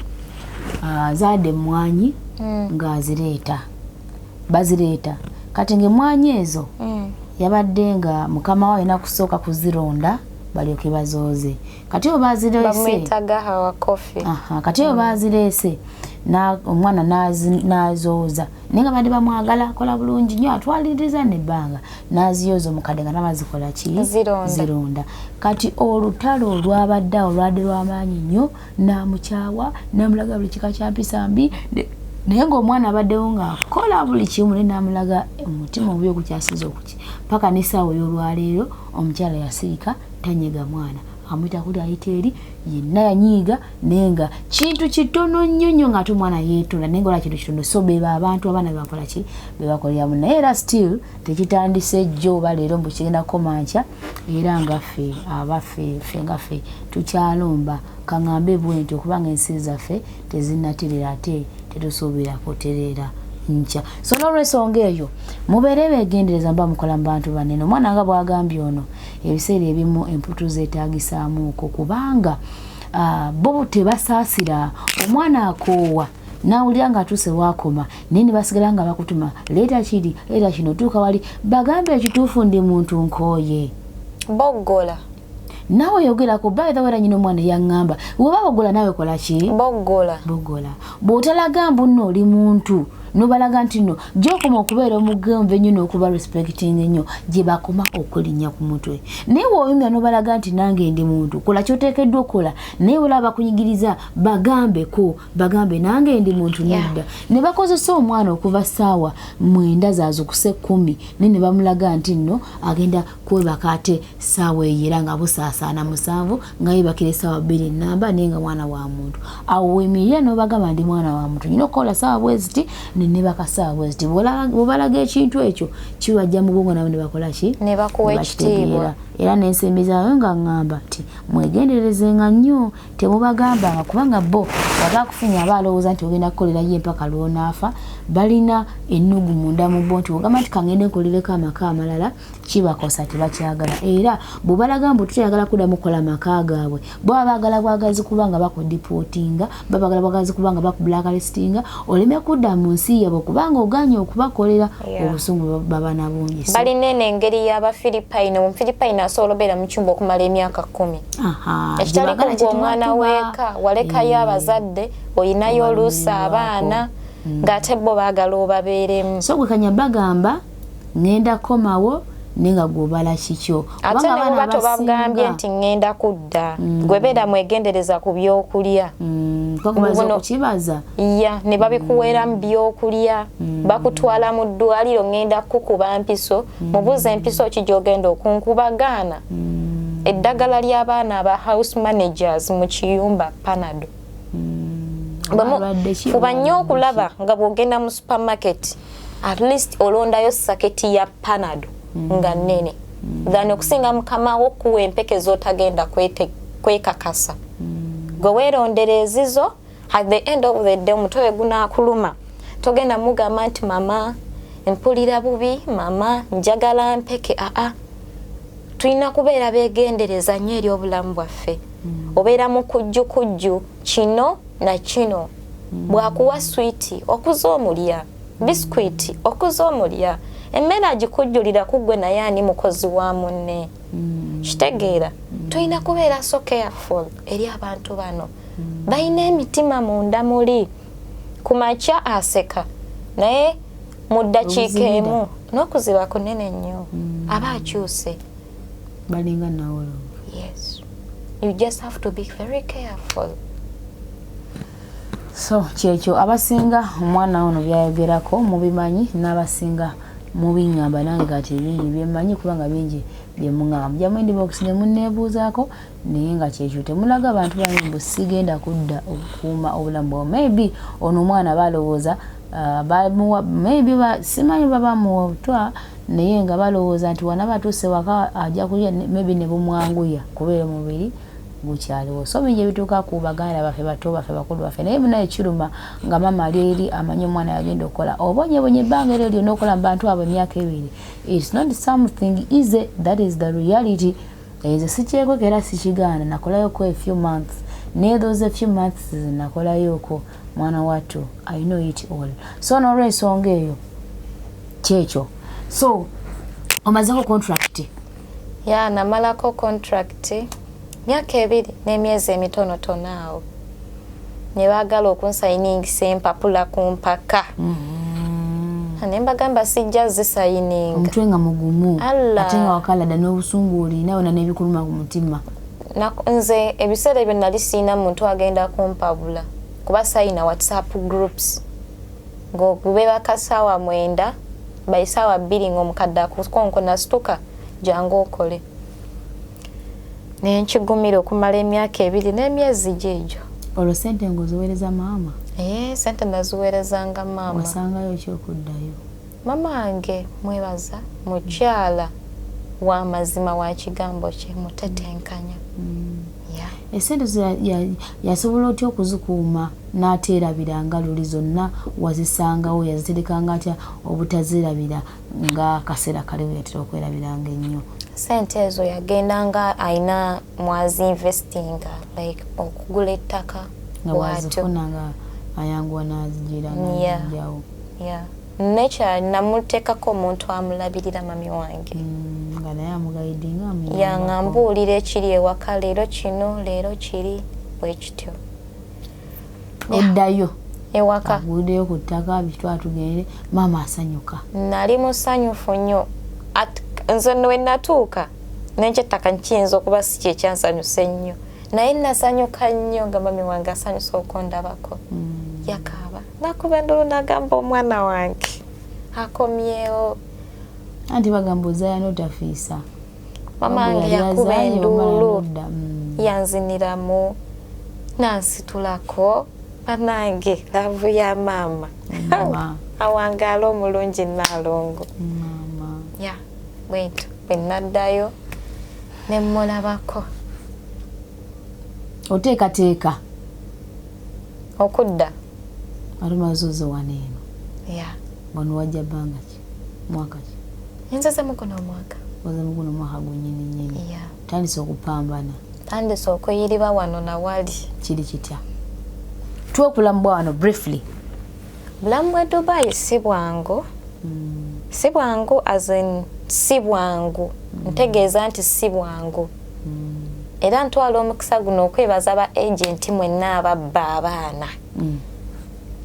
zaadde emmwanyi ng'azireeta, bazireeta. Kati ng'emmwanyi ezo yabadde nga mukama we alina kusooka kuzironda balyoke bazooze. Kati oyo bazireese, kati oyo bazireese, omwana n'azooza, naye nga badde bamwagala akola bulungi nnyo, atwaliriza nebbanga n'aziyooza omukadde nga nabazikola ki, zironda. Kati olutalo olwabadde awo lwadde lwamaanyi nnyo, n'amukyawa, n'amulaga buli kika kya mpisa mbi, naye ng'omwana abaddewo ng'akola buli kimu, naye n'amulaga omutima omubi ogukyasiza okuki paka n'essaawa ey'olwaleero. Omukyala yasirika, tanyega mwana, amuyita kuli ayita eri, yenna yanyiiga, naye nga kintu kitono nnyo nnyo, ng'ate omwana yeetonda, naye nga ola kintu kitono. So beba abantu abaana bebakola ki, bebakoleramu. Naye era still tekitandise jjo oba leero mbu kigenda kukoma nkya. Era nga ffe abaffe, ffe nga ffe tukyalomba, kaŋŋambe bwe nti, okubanga ensi zaffe tezinnatereera, ate tetusuubira kutereera nkya. So n'olwensonga eyo, mubeere beegendereza muba mukola mu bantu banene. Omwana nga bw'agambye ono, ebiseera ebimu emputu zeetaagisaamuuko, kubanga bo tebasaasira. Omwana akoowa nawulira ng'atuuse waakoma, naye ne basigala nga bakutuma, leeta kiri, leeta kino, tuuka wali, bagambe ekituufu, ndi muntu nkooye. Boggola. Naawe yogerako. By the way, era nyina omwana yaŋŋamba, weba boggola, naawe kola ki? Boggola. Boggola. Bw'otalaga mbu nno oli muntu, nobalaga nti nno gyokoma okubeera omugonvu ennyo n'okuba respecting ennyo, gye bakoma okulinnya ku mutwe. Naye bw'oyumya n'obalaga nti nange ndi muntu, kola kyoteekeddwa okukola, naye olaba bakunyigiriza, bagambeko, bagambe nange ndi muntu. Nedda, ne bakozesa omwana okuva ssaawa 9 zaazukuse 10, naye ne bamulaga nti nno agenda kwebaka ate ssaawa eyo, era nga busaasaana 7, nga yebakira essaawa 2 namba, naye nga mwana wa muntu. Awo wemirira n'obagamba, ndi mwana wa muntu, nyina okukola ssaawa bwe ziti, nenebaka ssaawa bwe ziti. Bw'obalaga ekintu ekyo, kibajja mu bwongo, nabo ne bakola ki? Ne bakuwa ekitiibwa. Bakitegeera. Era nensembezaayo nga ŋŋamba nti mwegenderezenga nnyo, temubagambanga, kubanga bo waba akufunye aba alowooza nti ogenda kukolera ye mpaka lwonaafa. Balina ennugu munda mu bo nti ogamba nti kangende nkolereko amaka amalala, kibakosa, tebakyagala. Era bwebalaga mbu tukyayagala kuddamu kukola maka gaabwe, bo baba baagala bwagazi kubanga bakudeportinga, babagala bwagazi kubanga bakublakalistinga oleme kudda mu nsi yabwe, kubanga oganye okubakolera. Obusungu baba na bungi. Balina eno engeri y'Abafilipayini. Omufilipayini asobola obeera mu kyumba okumala emyaka 10, ekitali kugwa omwana weeka, walekayo abazadde, oyinayo oluusi abaana, ng'ate bo baagala obabeeremu. So gwe kanya bagamba ŋŋenda komawo, naye nga gwobala kikyo. Ate ne bwoba tobagambye nti ŋŋenda kudda, gwe beera mwegendereza ku byokulya. Okukibaza. Ya, ne babikuweera mu byokulya, bakutwala mu ddwaliro, ŋŋenda kukuba mpiso, mubuuza empiso ki gy'ogenda okunkubagaana. Eddagala ly'abaana aba house managers mu kiyumba, Panado. Fuba nnyo okulaba nga bw'ogenda mu supermarket, at least olondayo saketi ya Panado nga nnene than okusinga mukama wo okuwa empeke z'otagenda kwekakasa. Gwe weerondera ezizo. At the end of the day, omutwe we gunaakuluma, togenda mugamba nti mama mpulira bubi, mama njagala mpeke. Aa, tulina kubeera beegendereza nnyo eri obulamu bwaffe. Obeera mu kujjukujju kino na kino. Bwakuwa switi, okuza omulya bisikwiti, okuza omulya emmere, agikujjulira ku ggwe, naye ani mukozi wa munne? Kitegeera, tulina kubeera so careful eri abantu bano. Balina emitima munda muli. Ku makya aseka, naye mu ddakiika emu n'okuziba kunene nnyo aba akyuse. Balinga nawolo. Yes, you just have to be very careful. So kyekyo, abasinga omwana ono byayogerako mubimanyi, n'abasinga mubiŋŋamba. Nange kati bingi byemmanyi, kubanga bingi byemuŋŋamba, mujamu inbox ne munneebuuzaako. Naye nga kyekyo, temulaga bantu bange mbu sigenda kudda okukuuma obulamu bwawe. Maybe ono omwana balowooza bamuwa, maybe simanyi babamuwa obutwa, naye nga balowooza nti wana batuuse waka ajja kulya, maybe ne bumwanguya kubeera omubiri gukyaliwo. So bingi ebituuka ku baganda baffe, bato baffe, bakulu baffe. Naye munaye kiruma nga maama ali eri amanyi omwana yagenda okukola, obonyebonye ebbanga eryo lyonna okukola mu bantu abo emyaka 2. It's not something easy, that is the reality. Ezo sikyekweka era sikigaana, nakolayoko a few months, naye those a few months nakolayoko, mwana wattu, I know it all. So n'olwensonga eyo kyekyo. So omazeko contract? Ya, namalako contract myaka 2 n'emyezi emitonotono awo ne baagala okunsayiningisa empapula ku mpaka. Ne mbagamba sijja zisayininga. Omutwe nga mugumu. Allah. Ate nga wakalada n'obusungu olina wona n'ebikuluma ku mutima. Nze ebiseera ebyo nali siina muntu agenda kumpabula, kuba sayina WhatsApp groups ng'obebaka saawa 9, by saawa 2 ng'omukadde akukonkona, "Situka, jangu okole." Nenkigumira okumala emyaka 2 n'emyezi gyegyo. Olwo sente ng'oziweereza maama? Ee, sente naziweerezanga maama. Wasangayo kyokuddayo? Mama wange mwebaza, mukyala wa mazima, wa kigambo kye, mutetenkanya. Yeah. Esente zo yasobola otya okuzikuuma n'ateerabira nga luli zonna wazisangawo? Yaziterekanga atya obutazeerabira nga akaseera kali we yatera okwerabiranga ennyo? Sente ezo yagendanga ayina mwazinvestinga, like okugula ettaka. Nga bw'atyo. Bwazifuna nga ayanguwa n'azigira n'azijjawo? Yeah. Nekya namuteekako omuntu amulabirira, mami wange. Nga naye amuguidinga. Yanga mbuulira ekiri ewaka, leero kino, leero kiri, bwe kityo. Oddayo ewaka. Aguddeyo ku ttaka, bitwala tugende, maama asanyuka? Nali musanyufu nnyo. Nze we natuuka nenkyettaka nkiyinza okuba si kyekyansanyusa ennyo, naye nasanyuka nnyo nga mami wange asanyusa okundabako. Yakaaba, nakuba endulu, nagamba, "Omwana wange akomyewo." Anti bagamba ozaaya n'otafiisa. Mama wange Yali yakuba azaaye, omala enduulu. n'odda. Yanziniramu, nansitulako. Banange, love ya maama. Maama. Awangaala omulungi Naalongo. Maama. Ya, bwentyo bwe naddayo ne mmulabako. Oteekateeka okudda. Ate omaze oze wano eno? Ya. Wano wajja bbanga ki, mwaka ki? Nzeze muguno omwaka. Oze muguno omwaka gwennyini nnyini? Ya. Tandise okupambana? Tandise okuyiriba wano nawali. Kiri kitya? Tuwe okulamu bwa wano briefly. Bulamu bwa Dubai si bwangu, si bwangu, as in si bwangu, ntegeeza nti si bwangu. Era ntwala omukisa guno okwebaza ba agent mwenna ababba abaana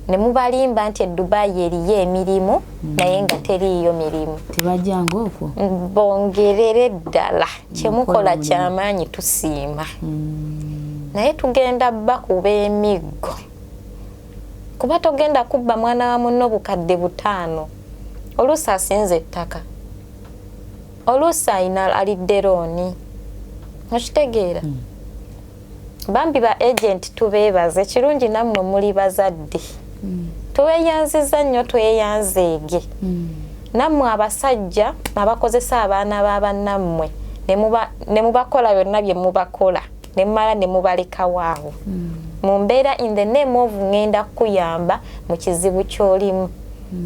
ne mubalimba nti e Dubai eriyo emirimu, naye nga teriiyo mirimu. Tebajjanga okwo. Bongerere ddala kyemukola. Mukola. Kyamaanyi, tusiima, naye tugenda bakuba emiggo, kuba togenda kubba mwana wa munno 5000,000. Oluusi asinza ettaka, oluusi ayina alidde loan, okitegeera? Bambi ba agent tubeebaze, ekirungi nammwe muli bazadde. Tweyanziza nnyo, tweyanzeege. Nammwe abasajja abakozesa abaana b'abannammwe ne mubakola byonna bye mubakola, ne mumala ne mubalekawaawo mu mbeera in the name of "Ŋŋenda kukuyamba mu kizibu ky'olimu."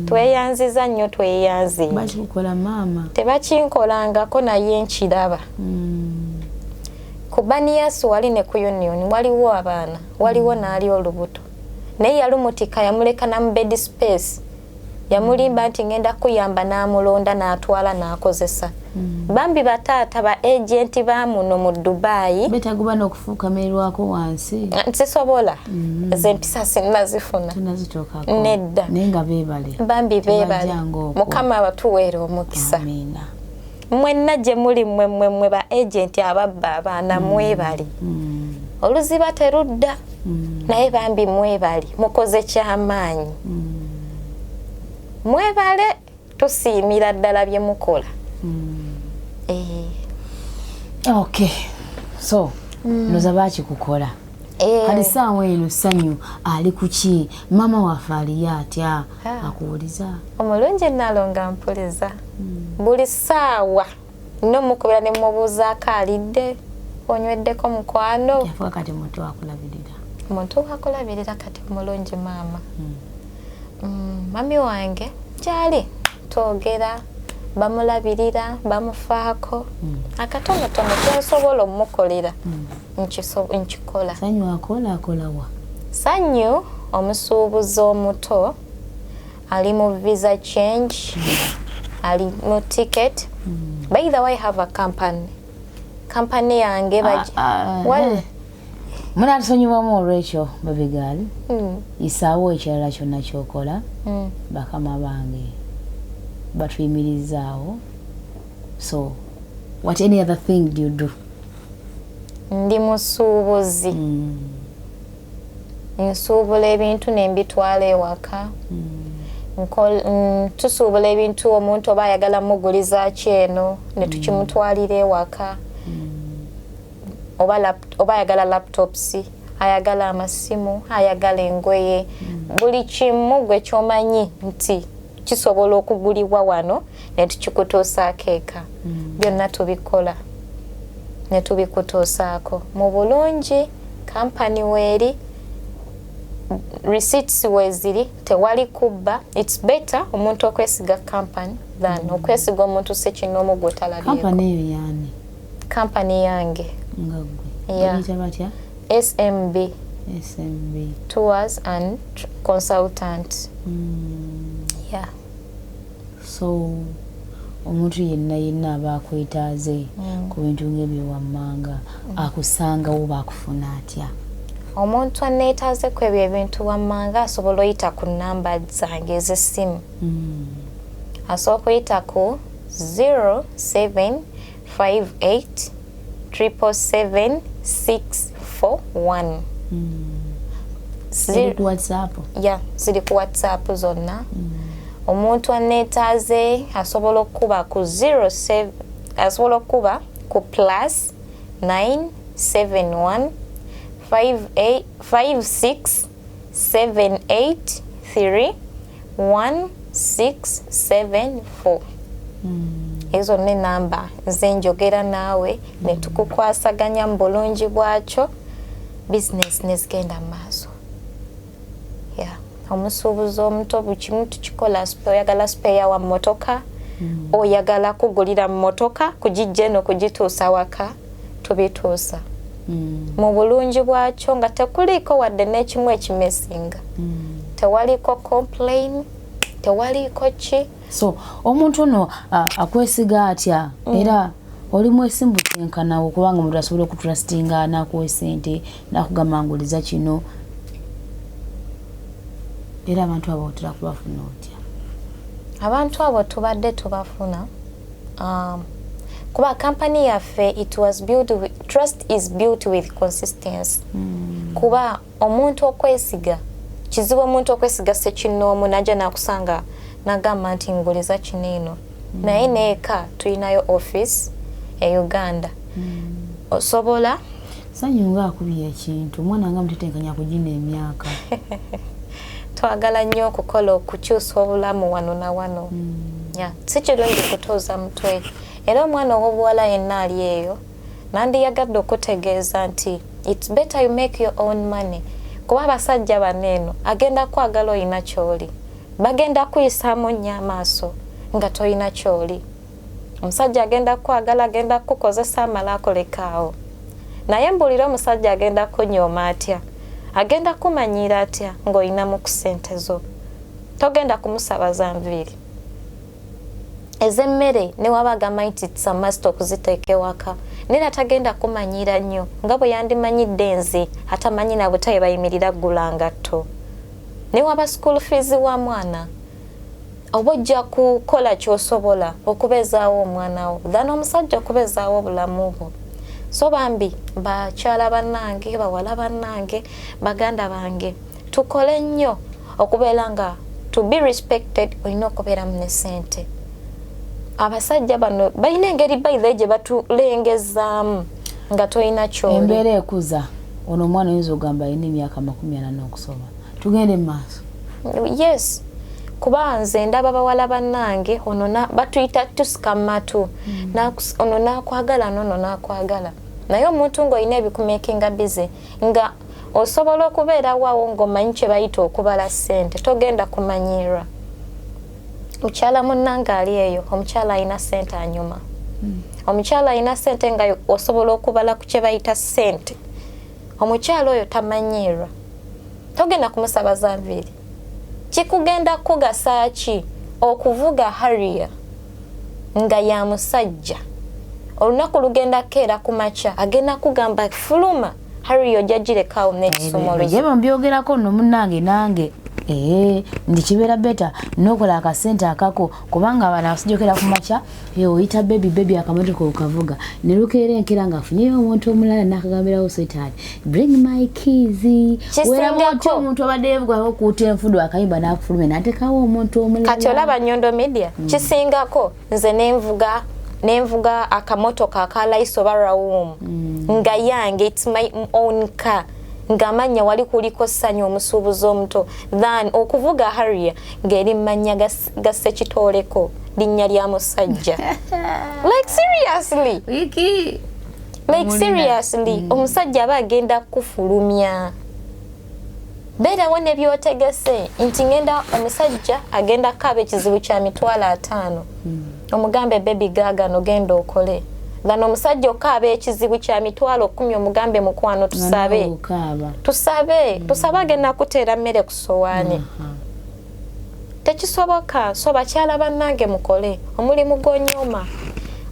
Tweyanziza nnyo, tweyanzeege. Bakikukola maama? Tebakinkolangako, naye nkiraba. Ku Baniyasi wali ne ku Union waliwo abaana, waliwo n'ali olubuto, naye yalumutika, yamuleka na mu bed space, yamulimba nti ngenda kuyamba, n'amulonda n'atwala n'akozesa. Bambi bataata ba agent ba muno mu Dubayi. Beetaguba n'okufuukamirwako wansi. Sisobola, ze empisa sinnazifuna. Tonazituukako? Nedda. Naye nga beebale. Bambi beebale. Tebajjanga okwo. Mukama abatuweera omukisa. Amiina. Mwenna gye muli, mmwe mmwe mmwe ba agent ababba abaana, mwebale. Oluziba terudda, naye bambi mwebale, mukoze kyamaanyi. Mwebale, tusiimira ddala bye mukola. Eh. Okay, so noza bakikukola. Kati saawa eno Ssanyu ali kuki? Maama waffe aliyo atya? Ah. Akuwuliza? Omulungi Nalonga mpuliza buli ssaawa, nomukubira ne mubuuzaako, "Alidde? Onyweddeko, mukwano?" Yafuka kati muntu akulabirira. Omuntu wakulabirira kati mulungi maama. Mami wange kyali twogera. Bamulabirira, bamufaako. Akatonotono kyensobola omukolera nkikola. Sanyu akola, akolawa? Sanyu omusuubuzi omuto, ali mu visa change, ali mu ticket. By the way, I have a company, company yange Ah, munatusonyiwamu olwekyo, babigaali. Isaawo ekirala kyonna kyokola. Bakama bange batuyimirizaawo. So what any other thing do you do? Ndi musuubuzi. Nsuubula ebintu nembitwala ewaka. Tusuubula ebintu, omuntu oba ayagala muguliza ki eno ne tukimutwalira ewaka, oba ayagala laptops, ayagala amasimu, ayagala engoye, buli kimu gwe kyomanyi nti kisobola okugulibwa wano ne tukikutuusaako eka. Byonna tubikola ne tubikutuusaako mu bulungi. Kampani weeri, receipts weeziri, tewali kubba. It's better omuntu okwesiga company than okwesiga omuntu sekinoomu gwotalabyeko. Kampani eyo yaani? Kampani yange. Nga gwe? Yeah. Bagiyita batya? SMB. SMB. Tours and Consultant. Yeah. So omuntu yenna yenna aba akwetaaze ku bintu ng'ebyo wammanga, akusangawo, baakufuna atya? Omuntu aneetaaze ku ebyo ebintu wammanga asobola oyita ku namba zange ez'essimu. Asobola okuyita ku 0758 777 641. Eri ku WhatsApp? Ya, ziri ku WhatsApp zonna. Omuntu aneetaaze asobola okuba ku 07, asobola okuba ku +971 58 56 78 3 1674. Ezo zonna enamba nze njogera naawe ne tukukwasaganya mu bulungi bwakyo, bizinesi nezigenda mu maaso. Yeah. Omusuubuzi omuto, buli kimu tukikola. Oyagala spare wa mmotoka, oyagala kugulira mmotoka, kugijja eno kugituusa waka, tubituusa mu bulungi bwakyo nga tekuliiko wadde n'ekimu ekimesinga. Tewaliko complain, tewaliiko ki. So omuntu ono akwesiga atya? Era oli mwesimbu kyenkanawo, kubanga omuntu asobola okutrustinga nakuwa esente nakugamba nguliza kino, era abantu abo otera kubafuna otya? Abantu abo tubadde tubafuna kuba kampani yaffe it was built with, trust is built with consistency. Kuba omuntu okwesiga kizibu. Omuntu okwesiga sekinnoomu najja nakusanga nagamba nti nguliza kino eno. Naye neeka tulinayo office e Uganda, osobola Sanyu nga akubye ekintu, omwana nga mutetenkanya kugina emyaka. Twagala nnyo okukola okukyusa obulamu wano na wano. Yeah, si kirungi kutuuza mutwe. Era omwana ow'obuwala yenna ali eyo, nandiyagadde okutegeeza nti it's better you make your own money, kuba abasajja bano eno agenda kwagala oyina kyoli, bagenda kuyisaamu nnyo amaaso nga toyina kyoli. Omusajja agenda kwagala, agenda kukozesa, amala akolekaawo. Naye mbuulira, omusajja agenda kunyooma atya, agenda kumanyiira atya ng'olinamu ku ssente zo? Togenda kumusaba za nviiri, ez'emmere, newaba agamba nti it's a must okuziteeka ewaka, naye tagenda kumanyiira nnyo nga bwe yandimanyidde nze atamanyi na butaye bayimirira ggula ngatto. Newaba school fees wa mwana, oba ojja kukola kyosobola okubeezaawo omwana wo than omusajja okubeezaawo obulamu bwo. So bambi bakyala bannange, bawala bannange, baganda bange, tukole nnyo okubeera nga to be respected olina okubeeramu ne ssente. Abasajja bano balina engeri baithe gye batulengezaamu nga tolina kyoli. Embeera ekuza ono omwana, oyinza ogamba alina emyaka 40 n'okusoba. Tugende mu maaso. Yes, kuba nze ndaba bawala bannange, ono batuyita tusika matu. Ono nakwagala nono nakwagala, naye omuntu ng'olina ebikumakinga busy, nga osobola okubeera waawo ng'omanyi kye bayita okubala ssente, togenda kumanyirwa. Mukyala munnange ali eyo, omukyala alina ssente anyuma. Omukyala alina ssente nga osobola okubala ku kye bayita ssente. Omukyala oyo tamanyiirwa, togenda kumusaba za nviiri. Kikugenda kukugasa ki okuvuga Harrier nga ya musajja? Olunaku lugenda keera ku makya, agenda kugamba fuluma Harrier, ojja girekawo n'ekisumuluzo. Ye mbyogerako nno munnange, nange ee ndi kibeera better nokola akasente akako, kubanga abana asijokera ku makya oyita baby, baby, akamotoka okavuga ne lukeera enkeera ng'afunyeyo omuntu omulala n'akagambirawo, "Sweetheart, bring my keys." Weeraba otya omuntu abadde yevugaho okuuta enfudu akayimba n'akufulumya n'atekawo omuntu omulala? Kati olaba Nyondo Media, kisingako nze nenvuga akamotoka aka Laisi oba Raum nga yange, it's my own car, ng'amannya wali kuliko Ssanyu omusuubuzi omuto, than okuvuga Harrier ng'eri mmannya ga Ssekitooleko, linnya lya musajja. Like seriously. Wiki. Like seriously, omusajja aba agenda kufulumya. Beerawo ne byotegese nti ngenda, omusajja agenda kukaaba ekizibu kya 500,000, omugambe, "Baby, gaagano, genda okole," gano omusajja okaaba ekizibu kya 100,000, omugambe, "Mukwano, tusabe." Okaaba. Tusabe, tusabe, agenda kuteera mmere ku sowaani. Tekisoboka. So bakyala bannange, mukole omulimu gw'onyooma.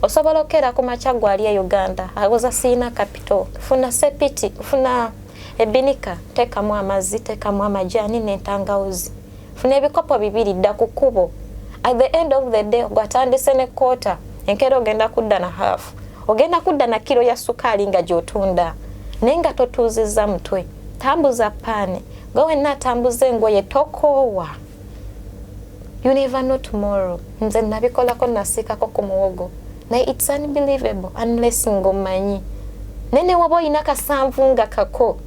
Osobola okukeera ku makya, gwali e Uganda awoza siina capital, funa sepiti, funa ebinika, teekamu amazzi, teekamu amajaani n'entangawuzi, funa ebikopo bibiri, dda ku kkubo. At the end of the day gwatandise ne quarter, enkeera ogenda kudda na half, ogenda kudda na kiro ya sukaali nga gy'otunda, naye nga totuuzizza mutwe. Tambuza paani gwe wenna atambuza engoye, tokoowa. You never know tomorrow. Nze nabikolako, nasiikako ku muwogo, naye it's unbelievable unless ng'omanyi. Naye ne waba olina kasanvu nga kako,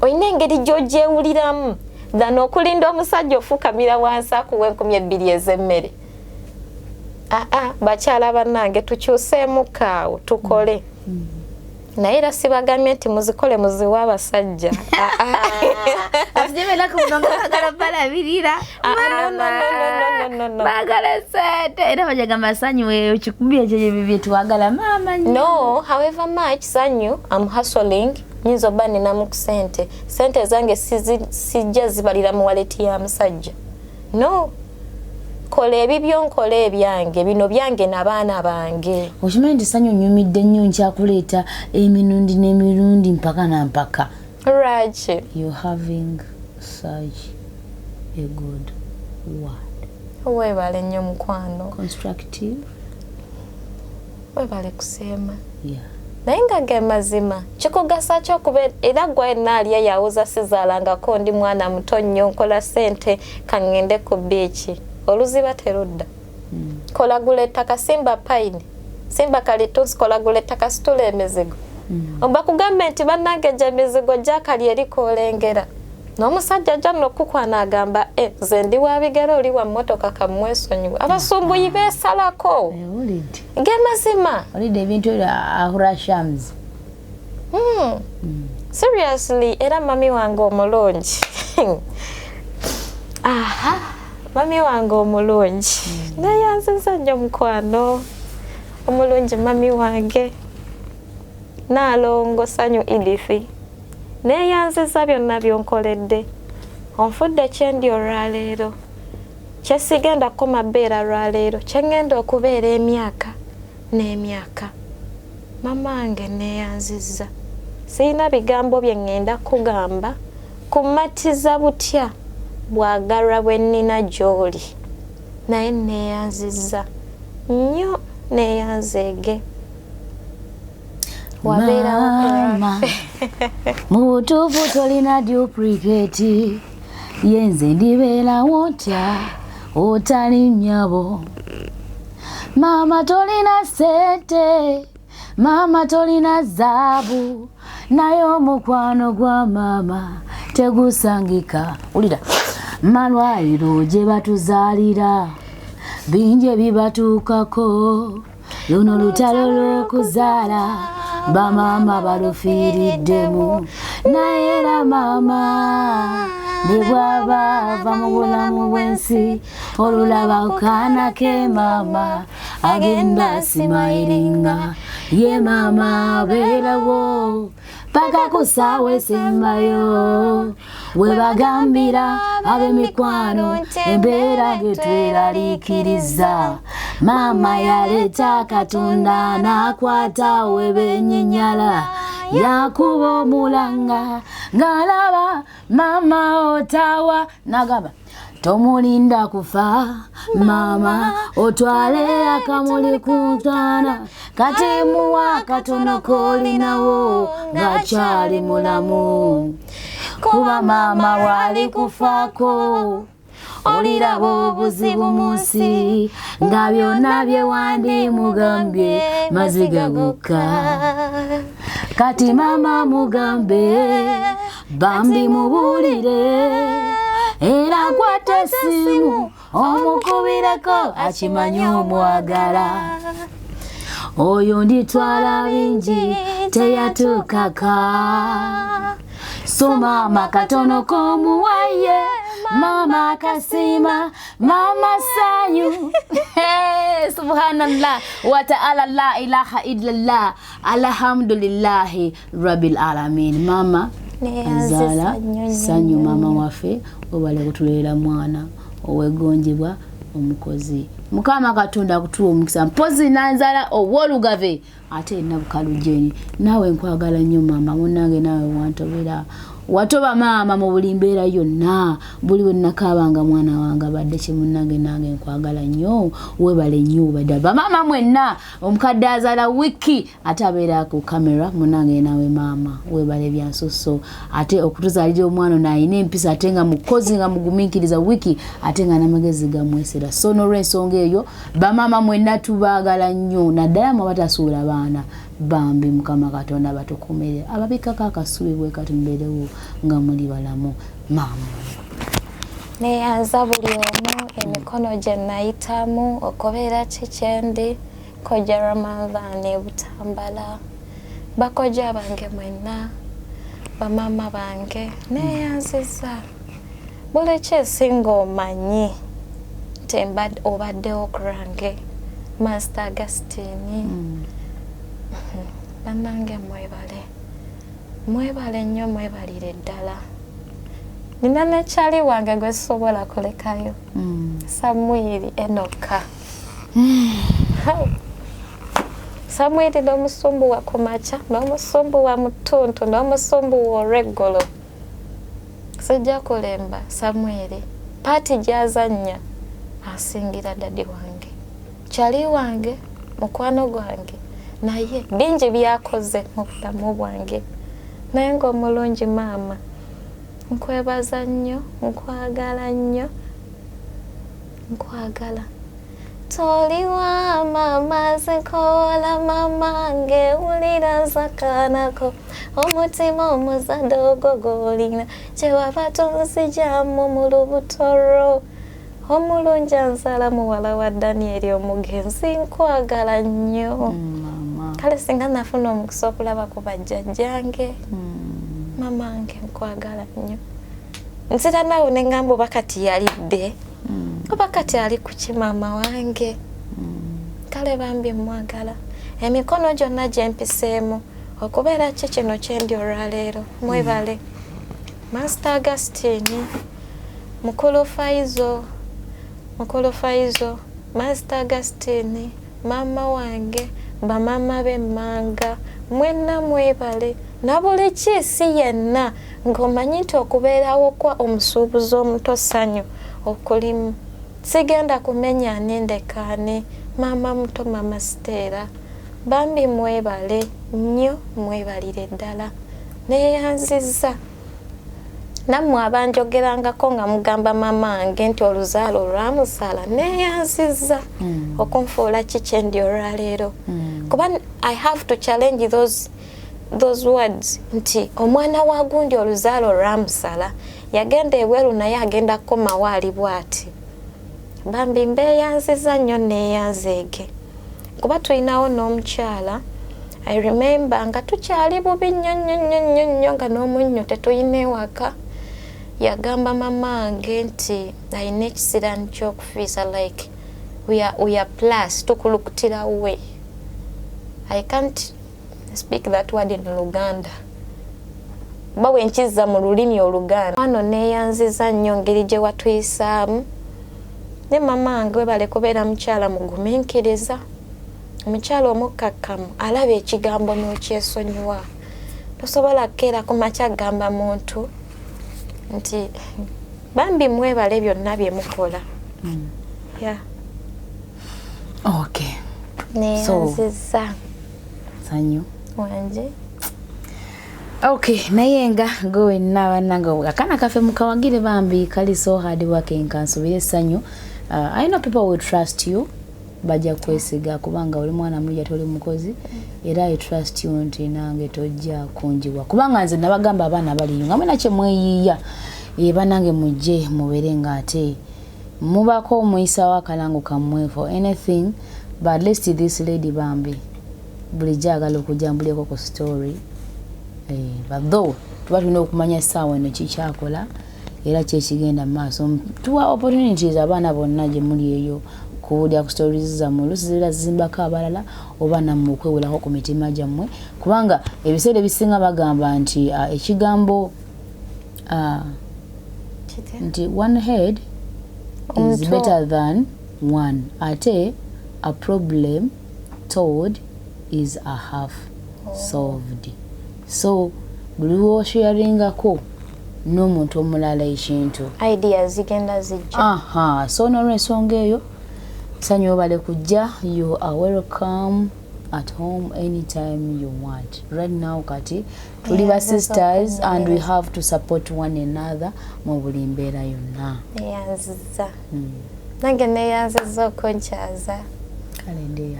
olina engeri gy'ogyewuliramu than okulinda omusajja ofukamira wansi akuwa 2000 ez'emmere. Aa, bakyala bannange, tukyuseemu kaawo, tukole. Naye era sibagambye nti muzikole muziwe abasajja. Bagala balabirira. Ah, no, no, no, no, no, no, no. Bagala sente era bajagamba, "Sanyu, eyo kikumi ekyo byetwagala maama nnyo." No, however much Sanyu I'm hustling, nyinza obba ninamu ku sente, sente zange sijja zibalira mu wallet ya musajja. No, kola ebibyo, nkola ebyange, bino byange n'abaana bange. Okimanyi nti Sanyu nyumidde nnyo, nkyakuleeta emirundi n'emirundi mpaka na mpaka. Lwaki? You having such a good word. Weebale nnyo mukwano. Constructive. Weebale kusiima. Yeah. Naye nga ge mazima, kikugasa ki okuba era gwe naalya yawuza sizaalangako, ndi mwana muto nnyo, nkola sente, kaŋŋende ku beach, oluziba terudda. Kolagula ettaka, simba pine, simba kalitunsi, kolagula ettaka, situla emizigo. Oba kugambe nti bannange gye emizigo gyakali eri koolengera n'omusajja ajja nno okukwana agamba, "E, nze ndi wa bigere, oli wa mmotoka, kamwesonyiwe." Abasumbuyi beesalako. Owulidde? Ge mazima. Olidde ebintu ebyo ahura shams. Seriously, era mami wange omulungi, aha, mami wange omulungi, neyanziza nnyo mukwano omulungi, mami wange Naalongo Sanyu Edith, neyanziza byonna byonkoledde. Onfudde kyendi olwaleero, kyesigenda kukoma bbeera lwaleero, kyeŋŋenda okubeera emyaka n'emyaka. Mamange neeyanzizza, sirina bigambo bye ŋŋenda kugamba kumatiza butya bwagalwa bwe nnina gy'oli, naye neeyanzizza nnyo, neeyanzeege wabeerawo. Maama, mu butuufu tolina duplicate. Ye nze ndibeerawo ntya otali nnyabo? Maama, tolina ssente, maama, tolina zaabu, naye omukwano gwa maama tegusangika. Wulira malwaliro gye batuzaalira, bingi ebibatuukako. Luno lutalo lw'okuzaala, bamaama balufiiriddemu, naye era maama ne bw'aba ava mu bulamu bw'ensi, Olulaba kaana ke maama agenda simayiringa, ye maama abeerawo paka ku ssaawa esembayo. We bagambira ab'emikwano embeera getweraliikiriza, maama yaleeta Katonda n'akwata we benyinyala, yakuba omulanga ng'alaba maama otawa nagaba tomulinda kufa maama otwale akamuli ku ntaana, kati muwa katono k'olinawo ng'akyali mulamu, kuba maama bw'ali kufaako oliraba obuzibu mu nsi nga byonna bye wandimugambye maziga gokka. Kati maama mugambe bambi mubuulire, era kwata essimu omukubireko akimanye omwagala. Oyo nditwala bingi teyatuukaka, so maama katono k'omuwaye, maama akasiima, maama sanyu. Subhanallah wa ta'ala la ilaha illallah alhamdulillahi rabbil alamin. Maama azaala sanyu, maama waffe webale kutuleera mwana owegonjebwa omukozi. Mukama Katonda akutuwa omukisa mpozi nanzala ow'olugave ate Nabukalu Jeni, naawe nkwagala nnyo maama munnange, naawe wantobera watoba maama mu buli mbeera yonna, buli we nakaabanga mwana wange abadde ki munnange, nange nkwagala nnyo, webale nnyo badda bamaama mwenna. Omukadde azaala wiki ate abeera ku kamera munnange, naawe maama webale byansusso ate okutuzaalira omwana ono alina empisa ate nga mukozi nga mugumiikiriza wiki ate nga n'amagezi gamwesera. So n'olwensonga eyo bamaama mwenna tubaagala nnyo, naddala mwe abatasuula baana bambi. Mukama Katonda batukumire ababikako akasubi bwe kati mubeerewo nga muli balamu. Maama. Neyanza buli omu emikono gye nayitamu okubeera kikyendi. Kojja Ramadhan Butambala, bakojja bange mwenna, bamaama bange, neyanziza buli kyesinga omanyi nti obaddewo kurange. Master Augustine, bannange mwebale, mwebale nnyo, mwebalire ddala. Nina nekyali wange gwe sisobola kulekayo, Samwiri Enoka. Samwiri n'omusumbuwa ku makya, n'omusumbuwa mu ttuntu, n'omusumbuwa olw'eggulo. Sijja kulemba, Samwiri part gy'azannya asingira daddy wange, kyali wange, mukwano gwange, naye bingi byakoze mu bulamu bwange. Naye ng'omulungi maama, nkwebaza nnyo, nkwagala nnyo, nkwagala. Toliwa mama, zinkola mama ngewulira nzakanako omutima omuzadde ogwo gwolina kyewava tonzijamu mu lubuto lwo. Omulungi anzaala muwala wa Danieri omugenzi, nkwagala nnyo. Kale singa nafuna omukisa okulaba ku bajjajjange. Mama wange nkwagala nnyo. Nzira naawe neŋŋamba oba kati yalidde, oba kati ali kuki maama wange. Kale bambi mwagala. Emikono gyonna gye mpiseemu okubeera ki kino kyendi olwaleero, mwebale. Master Augustine, mukulu Faizo, mukulu Faizo, Master Augustine, maama wange, bamaama b'emmanga mwenna mwebale, na buli kiisi yenna ng'omanyi nti okubeerawo kwa omusuubuzi omuto ssanyu okulimu. Sigenda kumenya ani ndekaani. Maama muto, maama Siteera, bambi mwebale nnyo, mwebalire ddala, neeyanzizza. Nammwe abanjogerangako nga mugamba maama wange nti oluzaalo olwamuzaala, neeyanzizza okunfuula ki kyendi olwaleero, kuba I have to challenge those words nti omwana wa gundi oluzaalo olwamusala yagenda ebweru naye agenda kukomawo ali bw'ati. Bambi mbeeyanziza nnyo, neeyanzeege, kuba tulinawo n'omukyala. I remember nga tukyali bubi nnyo nnyo nnyo nnyo nnyo, nga n'omunnyo tetulina ewaka. Yagamba mamange nti alina ekisiraani ky'okufiisa, like we are plus tukulukutira we. I can't speak that word in Luganda, oba bwe nkizza mu lulimi Oluganda. Wano neeyanziza nnyo ngeri gye watuyisaamu ne mama wange. Webale kubeera mukyala mugumiikiriza, omukyala omukkakkamu, alaba ekigambo n'okyesonyiwa. Tosobola kukeera ku makya gamba muntu nti bambi mwebale byonna bye mukola. Yeah. Okay. Neyanziza. Sanyu. Wanje. Okay, naye nga gwe wenna bannange, akaana kaffe mukawagire bambi, kali so hard working. Kansubire essanyu, I know people will trust you, bajja kwesiga kubanga oli mwana mulungi ate oli mukozi. Era I trust you nti nange tojja kunjibwa, kubanga nze nabagamba abaana baliyo nga mwena kyemweyiiya. Bannange, mujje mubeere nga ate mubako omuyisawo akalango kammwe for anything. But at least this lady bambi bulijjo agala okujambuleko ku story. But though tuba tulina okumanya essaawa eno kikyakola era kyekigenda mu maaso, tuwa opportunities abaana bonna gye muli eyo kuwulira ku stories zammwe. Oluusi zibeera zizimbako abalala oba nammwe okwewulako ku mitima gyammwe, kubanga ebiseera ebisinga bagamba nti ekigambo nti one head is better than one, ate a problem told is a half solved. So buli lwosharingako n'omuntu omulala ekintu, ideas zigenda zijja. Aha, so nolwensonga eyo, Sanyu, webale kujja. You are welcome at home anytime you want. Right now kati tuli ba sisters and we have to support one another mu buli mbeera yonna. Neyanziza. Nange neyanziza okunkyaza. Kale ndeya.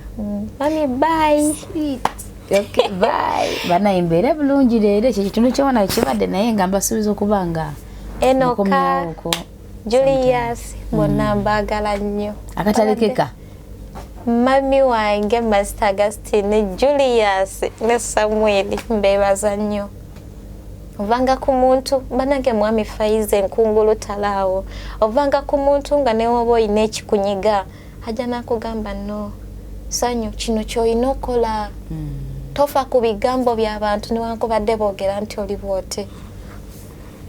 Mami, bye. Okay, bye banaye, mbeere bulungi. Leero ekyo ekitundu kyomwana kibadde, naye nga mbasuubiza okuba nga Enoka mukomyawoko. Julius, bonna mbaagala nnyo. Akatalekeka. Mami wange Master Augustine, Julius ne Samuel, mbeebaza nnyo. Ovanga ku muntu banange, mwami Faiza enkungulu talaawo. Ovanga ku muntu nga newoba oyina ekikunyiga, ajja nakugamba, "No Sanyu, kino kyolina okola. Tofa ku bigambo by'abantu newankubadde boogera nti oli bwote."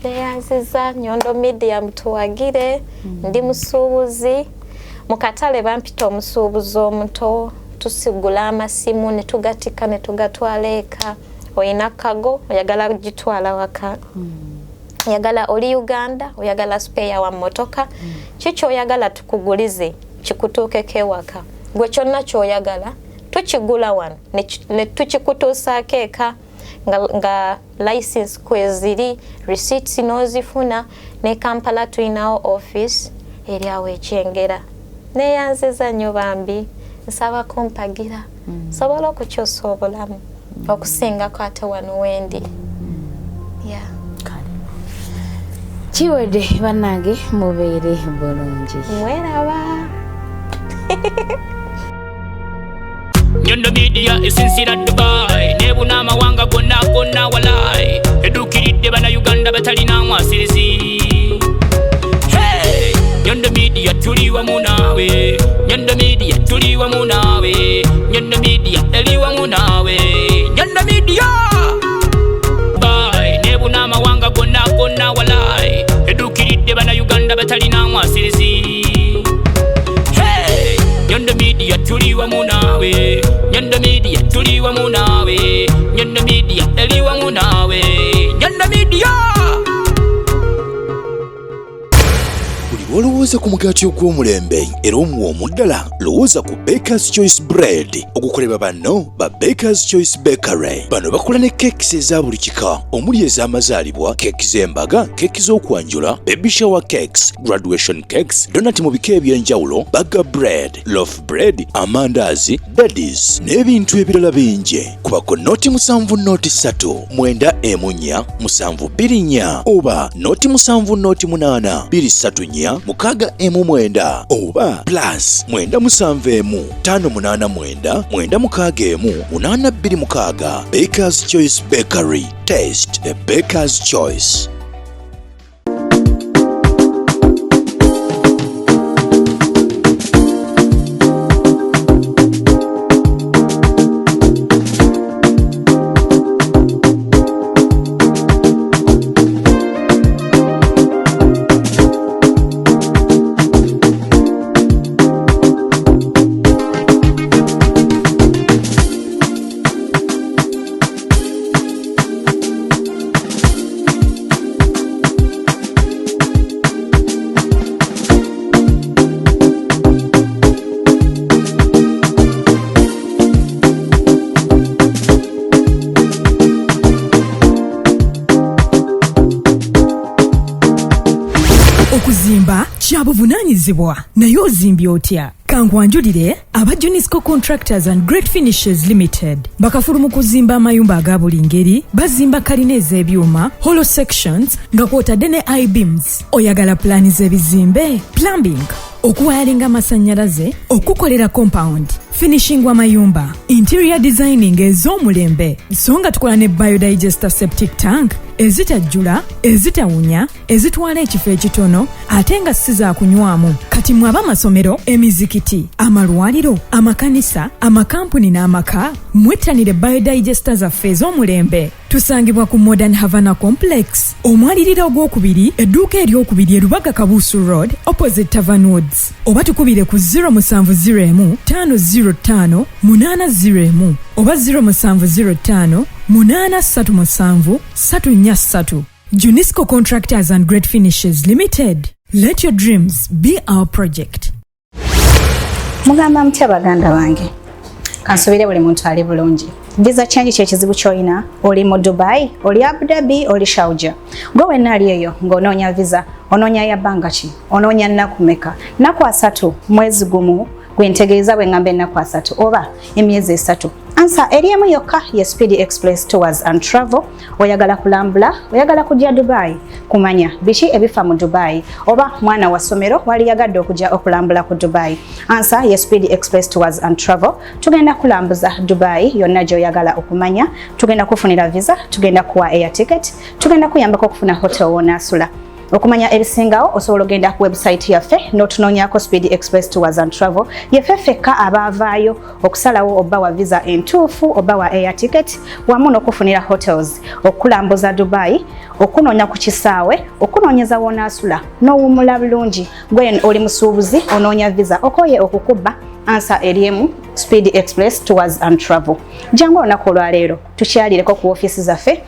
Neyanziza Nyondo Media, mutuwagire. Ndi musuubuzi mu katale, bampita omusuubuzi omuto. Tusigula amasimu ne tugatika ne tugatwala eka. Oyina kago oyagala gitwala waka, oyagala oli Uganda, oyagala spare wa motoka, ki kyoyagala tukugulize kikutuukeko ewaka. Gwe kyonna kyoyagala tukigula wano ne tukikutuusaako eka nga license kweziri, receipts n'ozifuna. Ne Kampala tulinawo office eri awo Ekyengera. Neyanziza nnyo bambi, nsaba kumpagira sobola okukyusa obulamu okusingako ate wano wendi. Yeah. Kale kiwedde bannange, mubeere bulungi. Mweraba. Nyondo Media esinzira Dubai nebuna amawanga gonna gonna, walai eduukiridde Bannayuganda batalina mwasirizi. Hey! Nyondo Media tuli wamu naawe, Nyondo Media tuli wamu naawe, Nyondo Media eri wamu naawe, Nyondo Media. Bye, nebuna amawanga gonna gonna, walai eduukiridde Bannayuganda batalina mwasirizi. Hey! Nyondo Media tuli wamu naawe, Nyondo Media tuli wamu naawe, Nyondo Media eri wamu naawe, Nyondo Media. Buli lw'olowooza ku mugaati ogw'omulembe era omuwoomu ddala, lowooza ku Bakers Choice Bread ogukolebwa banno ba Bakers Choice Bakery. Bano bakola ne cakes eza buli kika, omuli ez'amazaalibwa, keeki z'embaga, keeki z'okwanjula, baby shower cakes, graduation cakes, donut mu bika eby'enjawulo, burger bread, loaf bread, amandaazi, daddies n'ebintu ebirala bingi. Kubako 070 03 94 724 oba 070 08 234 619 oba +971 589 961 826. Bakers Choice Bakery, taste the Bakers Choice. Buulirizibwa naye ozimbye otya? Kankwanjulire aba Junisco Contractors and Great Finishes Limited. Bakafulu mu kuzimba amayumba aga buli ngeri, bazimba kalina ez'ebyuma, hollow sections nga kwotadde ne I-beams. Oyagala pulaani z'ebizimbe, plumbing, okuwayalinga amasannyalaze, okukolera compound, finishing amayumba, interior designing ez'omulembe. So nga tukola ne biodigester septic tank ezitajjula, ezitawunya, ezitwala ekifo ekitono ate nga si za kunywamu. Kati mwe ab'amasomero, emizikiti, amalwaliro, amakanisa, amakampuni n'amaka, mwettanire biodigester zaffe ez'omulembe. Tusangibwa ku Modern Havana Complex, omwaliriro ogwokubiri, edduuka eryokubiri e Lubaga Kabuusu Road, opposite Tavern Woods, oba tukubire ku 0701 505 801 oba 0705 837 343. Junisco Contractors and Great Finishes Limited. Let your dreams be our project. Mugamba mutya baganda bange? Kansuubire buli muntu ali bulungi. Visa change kyekizibu ky'olina. Oli mu Dubai, oli Abu Dhabi, oli Sharjah. Gwe wenna ali eyo ng'onoonya visa, onoonya ya bbanga ki? Onoonya nnaku meka? Nnaku 30, mwezi gumu, gwe ntegeeza bwe ngamba ennaku 30 oba emyezi 3. Answer eri emu yokka, ye Speed Express Tours and Travel. Oyagala kulambula, oyagala kujja Dubai kumanya biki ebifa mu Dubai, oba mwana wa ssomero waliyagadde okujja okulambula ku Dubai. Answer ye Speed Express Tours and Travel. Tugenda kulambuza Dubai yonna gy'oyagala okumanya, tugenda kufunira visa, tugenda kuwa air ticket, tugenda kuyambako okufuna hotel wonaasula. Okumanya ebisingawo osobola ogenda ku website yaffe n'otunoonyako Speed Express Tours and Travel. Yeffe ffekka abaavaayo okusalawo obba wa visa entuufu, oba wa air ticket, wamu n'okufunira hotels, okulambuza Dubai, okunoonya ku kisaawe, okunoonyeza woonaasula n'owummula bulungi. Gwe oli musuubuzi onoonya visa, okoye okukubba, answer eri emu, Speed Express Tours and Travel. Jangu olunaku olwaleero tukyalireko ku ofiisi zaffe.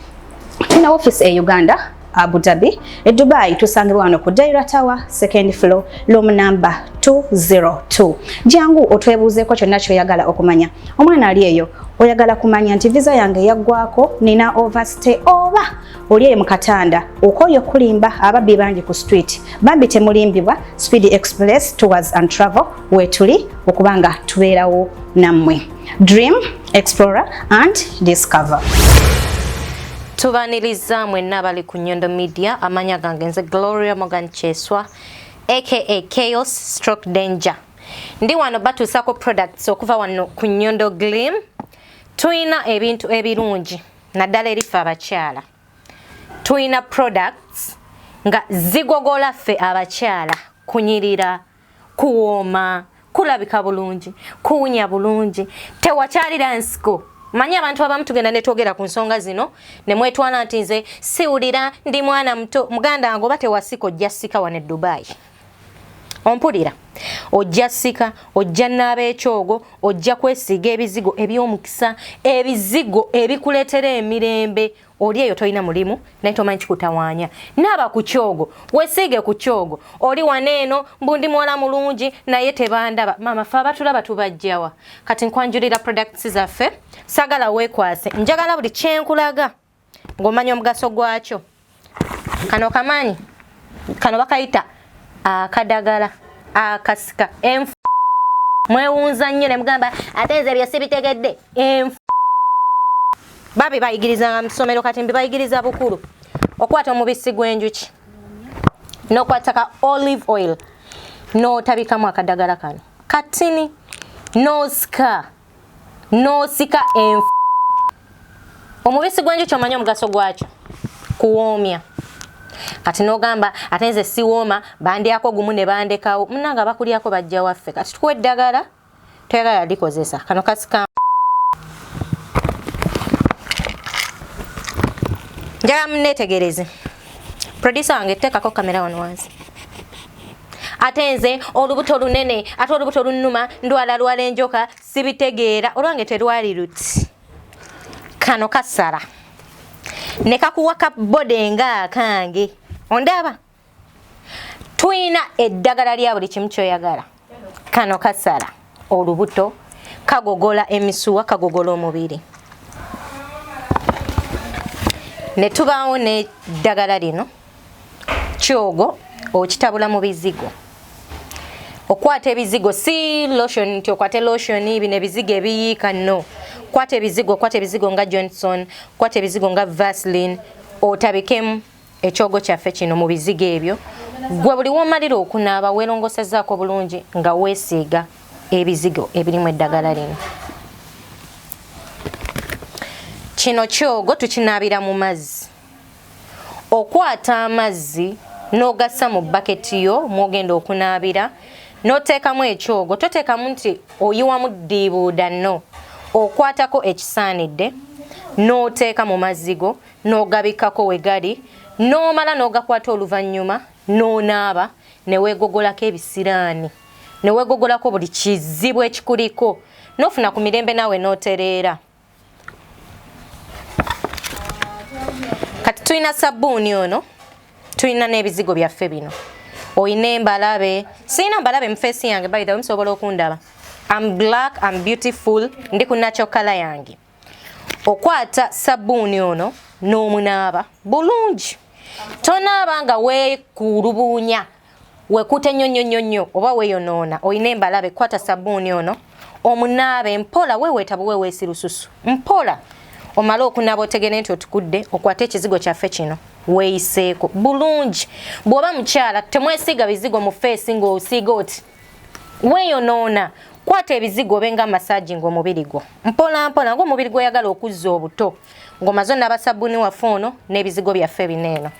Tulina ofiisi e Uganda, Abu Dhabi. E Dubai tusangibwa wano ku Daira Tower, second floor, room number 202. Jangu otwebuuzeeko kyonna ky'oyagala okumanya. Omwana ali eyo oyagala kumanya nti visa yange yaggwako, nina overstay, oba oli eyo mu katanda okooye okulimba, ababbi bangi ku street. Bambi temulimbibwa. Speed Express Tours and Travel weetuli okuba nga tubeerawo nammwe. Dream, explore and discover. Tubaniriza mwenna abali ku Nyondo Media. Amanya gange nze Gloria Morgan Cheswa, aka Chaos Stroke Danger. Ndi wano batuusako products okuva wano ku Nyondo Glim. Tulina ebintu ebirungi naddala erife abakyala. Tulina products nga zigogola ffe abakyala kunyirira, kuwooma, kulabika bulungi, kuwunya bulungi. Tewakyalira nsiko. Manyi abantu abamu tugenda netwogera ku nsonga zino ne mwetwala nti nze siwulira, ndi mwana muto. Muganda wange, oba tewasika, ojja sika wano e Dubai. Ompulira? Ojja sika, ojja naaba ekyogo, ojja kwesiiga ebizigo eby'omukisa, ebizigo ebikuleetera emirembe. Oli eyo tolina mulimu naye tomanyi kikutawaanya, naaba ku kyogo, wesiige ku kyogo. Oli wano eno mbu ndi muwala mulungi naye tebandaba. Maama, fe abatulaba tubajjawa? Kati nkwanjulira products zaffe. Sagala weekwase, njagala buli kyenkulaga ng'omanya omugaso gwakyo. Kano kamanyi, kano bakayita akadagala akasika enfu. Mwewunza nnyo ne mugamba ate nze ebyo sibitegedde. Enfu babi bayigirizanga mu ssomero, kati mbibayigiriza bukulu. Okwata omubisi gw'enjuki n'okwata ka olive oil n'otabikamu akadagala kano katini, n'osika n'osika enfu. Omubisi gw'enjuki omanyi omugaso gwakyo? Kuwoomya. Kati n'ogamba ate nze siwooma, bandyako gumu ne bandekawo. Munanga bakulyako bajja waffe. Kati tukuwa eddagala, toyagala likozesa. Kano kasika. Njagala muneetegereze. Producer wange, teekako kamera wano wansi. Ate nze olubuto lunene, ate olubuto lunnuma, ndwala lwala enjoka, sibitegeera. Olwange terwali luti. Kano kasala ne kakuwa ka body nga akange. Ondaba, tuyina eddagala lya buli kimu kyoyagala. Kano kasala olubuto, kagogola emisuwa, kagogola omubiri. Ne tubaawo n'eddagala lino, kyogo, okitabula mu bizigo. Okwata ebizigo, si lotion nti okwate lotion, bino ebizigo ebiyiika, no. Kwata ebizigo, kwata ebizigo nga Johnson, kwata ebizigo nga Vaseline, otabikemu ekyogo kyaffe kino mu bizigo ebyo. Gwe buli womalira okunaaba weerongosezaako bulungi nga weesiiga ebizigo ebirimu eddagala lino. Kino kyogo tukinaabira mu mazzi. Okwata amazzi n'ogassa mu baketi yo mwogenda okunaabira, n'oteekamu ekyogo. Toteekamu nti oyiwamu ddiibuuda, no. Okwatako ekisaanidde n'oteeka mu mazzi go n'ogabikkako we gali, n'omala n'ogakwata oluvannyuma n'onaaba ne weegogolako ebisiraani, ne weegogolako buli kizibu ekikuliko, n'ofuna ku mirembe naawe n'otereera. Kati tulina sabbuuni ono, tulina n'ebizigo byaffe bino. Oyina embalabe, sirina mbalabe mu face yange, by the way, musobola okundaba. I'm black, I'm beautiful, ndi ku natural color yange. Okwata sabbuuni ono n'omunaaba bulungi. Tonaaba nga weekulubuunya, weekute nnyo nnyo nnyo nnyo oba weeyonoona. Oyina embalabe, kwata sabbuuni ono omunaabe mpola, weeweeta buweeweesi lususu mpola. Omale okunaaba otegere nti otukudde, okwate ekizigo kyaffe kino weeyiseeko bulungi. Bw'oba mukyala temwesiiga bizigo mu face ng'osiiga oti weeyonoona. Kwata ebizigo obe nga massaging omubiri gwo mpola mpola ng'omubiri gw'oyagala okuzza obuto, ng'omaze onaaba sabbuuni waffe ono n'ebizigo byaffe bino eno.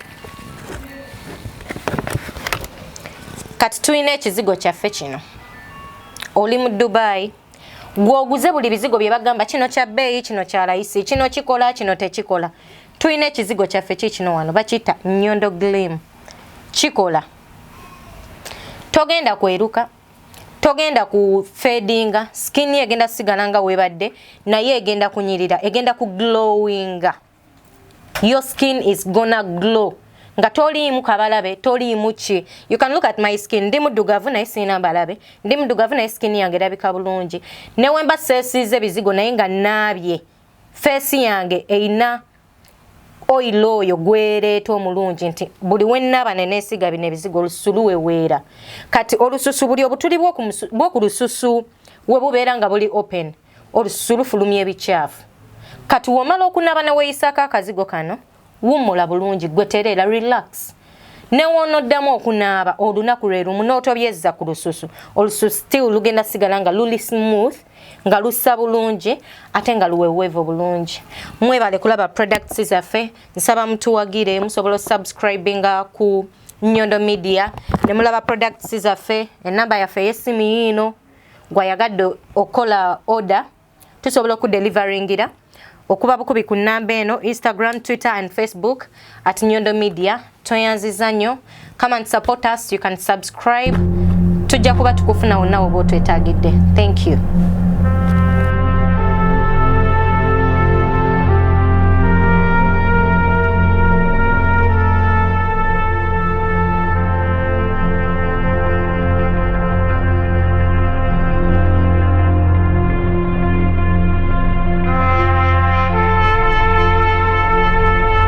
Kati tulina ekizigo kyaffe kino. Oli mu Dubai, gw'oguze buli bizigo bye bagamba kino kya bbeeyi, kino kya layisi, kino kikola, kino tekikola. Tulina ekizigo kyaffe kiikino wano, bakiyita Nyondo Glim. Kikola, togenda kweruka, togenda ku fadinga, skin egenda sigala nga webadde, naye egenda kunyirira, egenda ku glowinga. Your skin is gonna glow nga toliimu kabalabe, toliimu ki. You can look at my skin, ndi muddugavu naye sirina mbalabe, ndi muddugavu naye skin yange erabika bulungi. Ne wemba seesiize bizigo naye nga naabye, face yange eyina oil oyo gwereeta omulungi nti buli wennaaba neneesiga bino ebizigo olususu luweweera. Kati olususu buli obutuli bw'oku lususu we bubeera nga buli open, olususu lufulumya ebikyafu. Kati womala okunaaba ne weeyisaako akazigo kano, wummula bulungi, gwe tereera, relax. Ne woonoddamu okunaaba olunaku lwe lumu n'otobyezza ku lususu, olususu still lugenda sigala nga luli smooth, nga lussa bulungi ate nga luweweevu bulungi. Mwebale kulaba products zaffe. Nsaba mutuwagire, musobola osubscribinga ku Nyondo Media ne mulaba products zaffe. Enamba yaffe ey'essimu yiino, gwayagadde okukola order tusobola okudeliveringira okuba bukubi ku nnamba eno. Instagram, Twitter and Facebook at Nyondo Media. Toyanziza nnyo. Come and support us, you can subscribe. Tujja kuba tukufuna wonna woba otwetagidde. Thank you.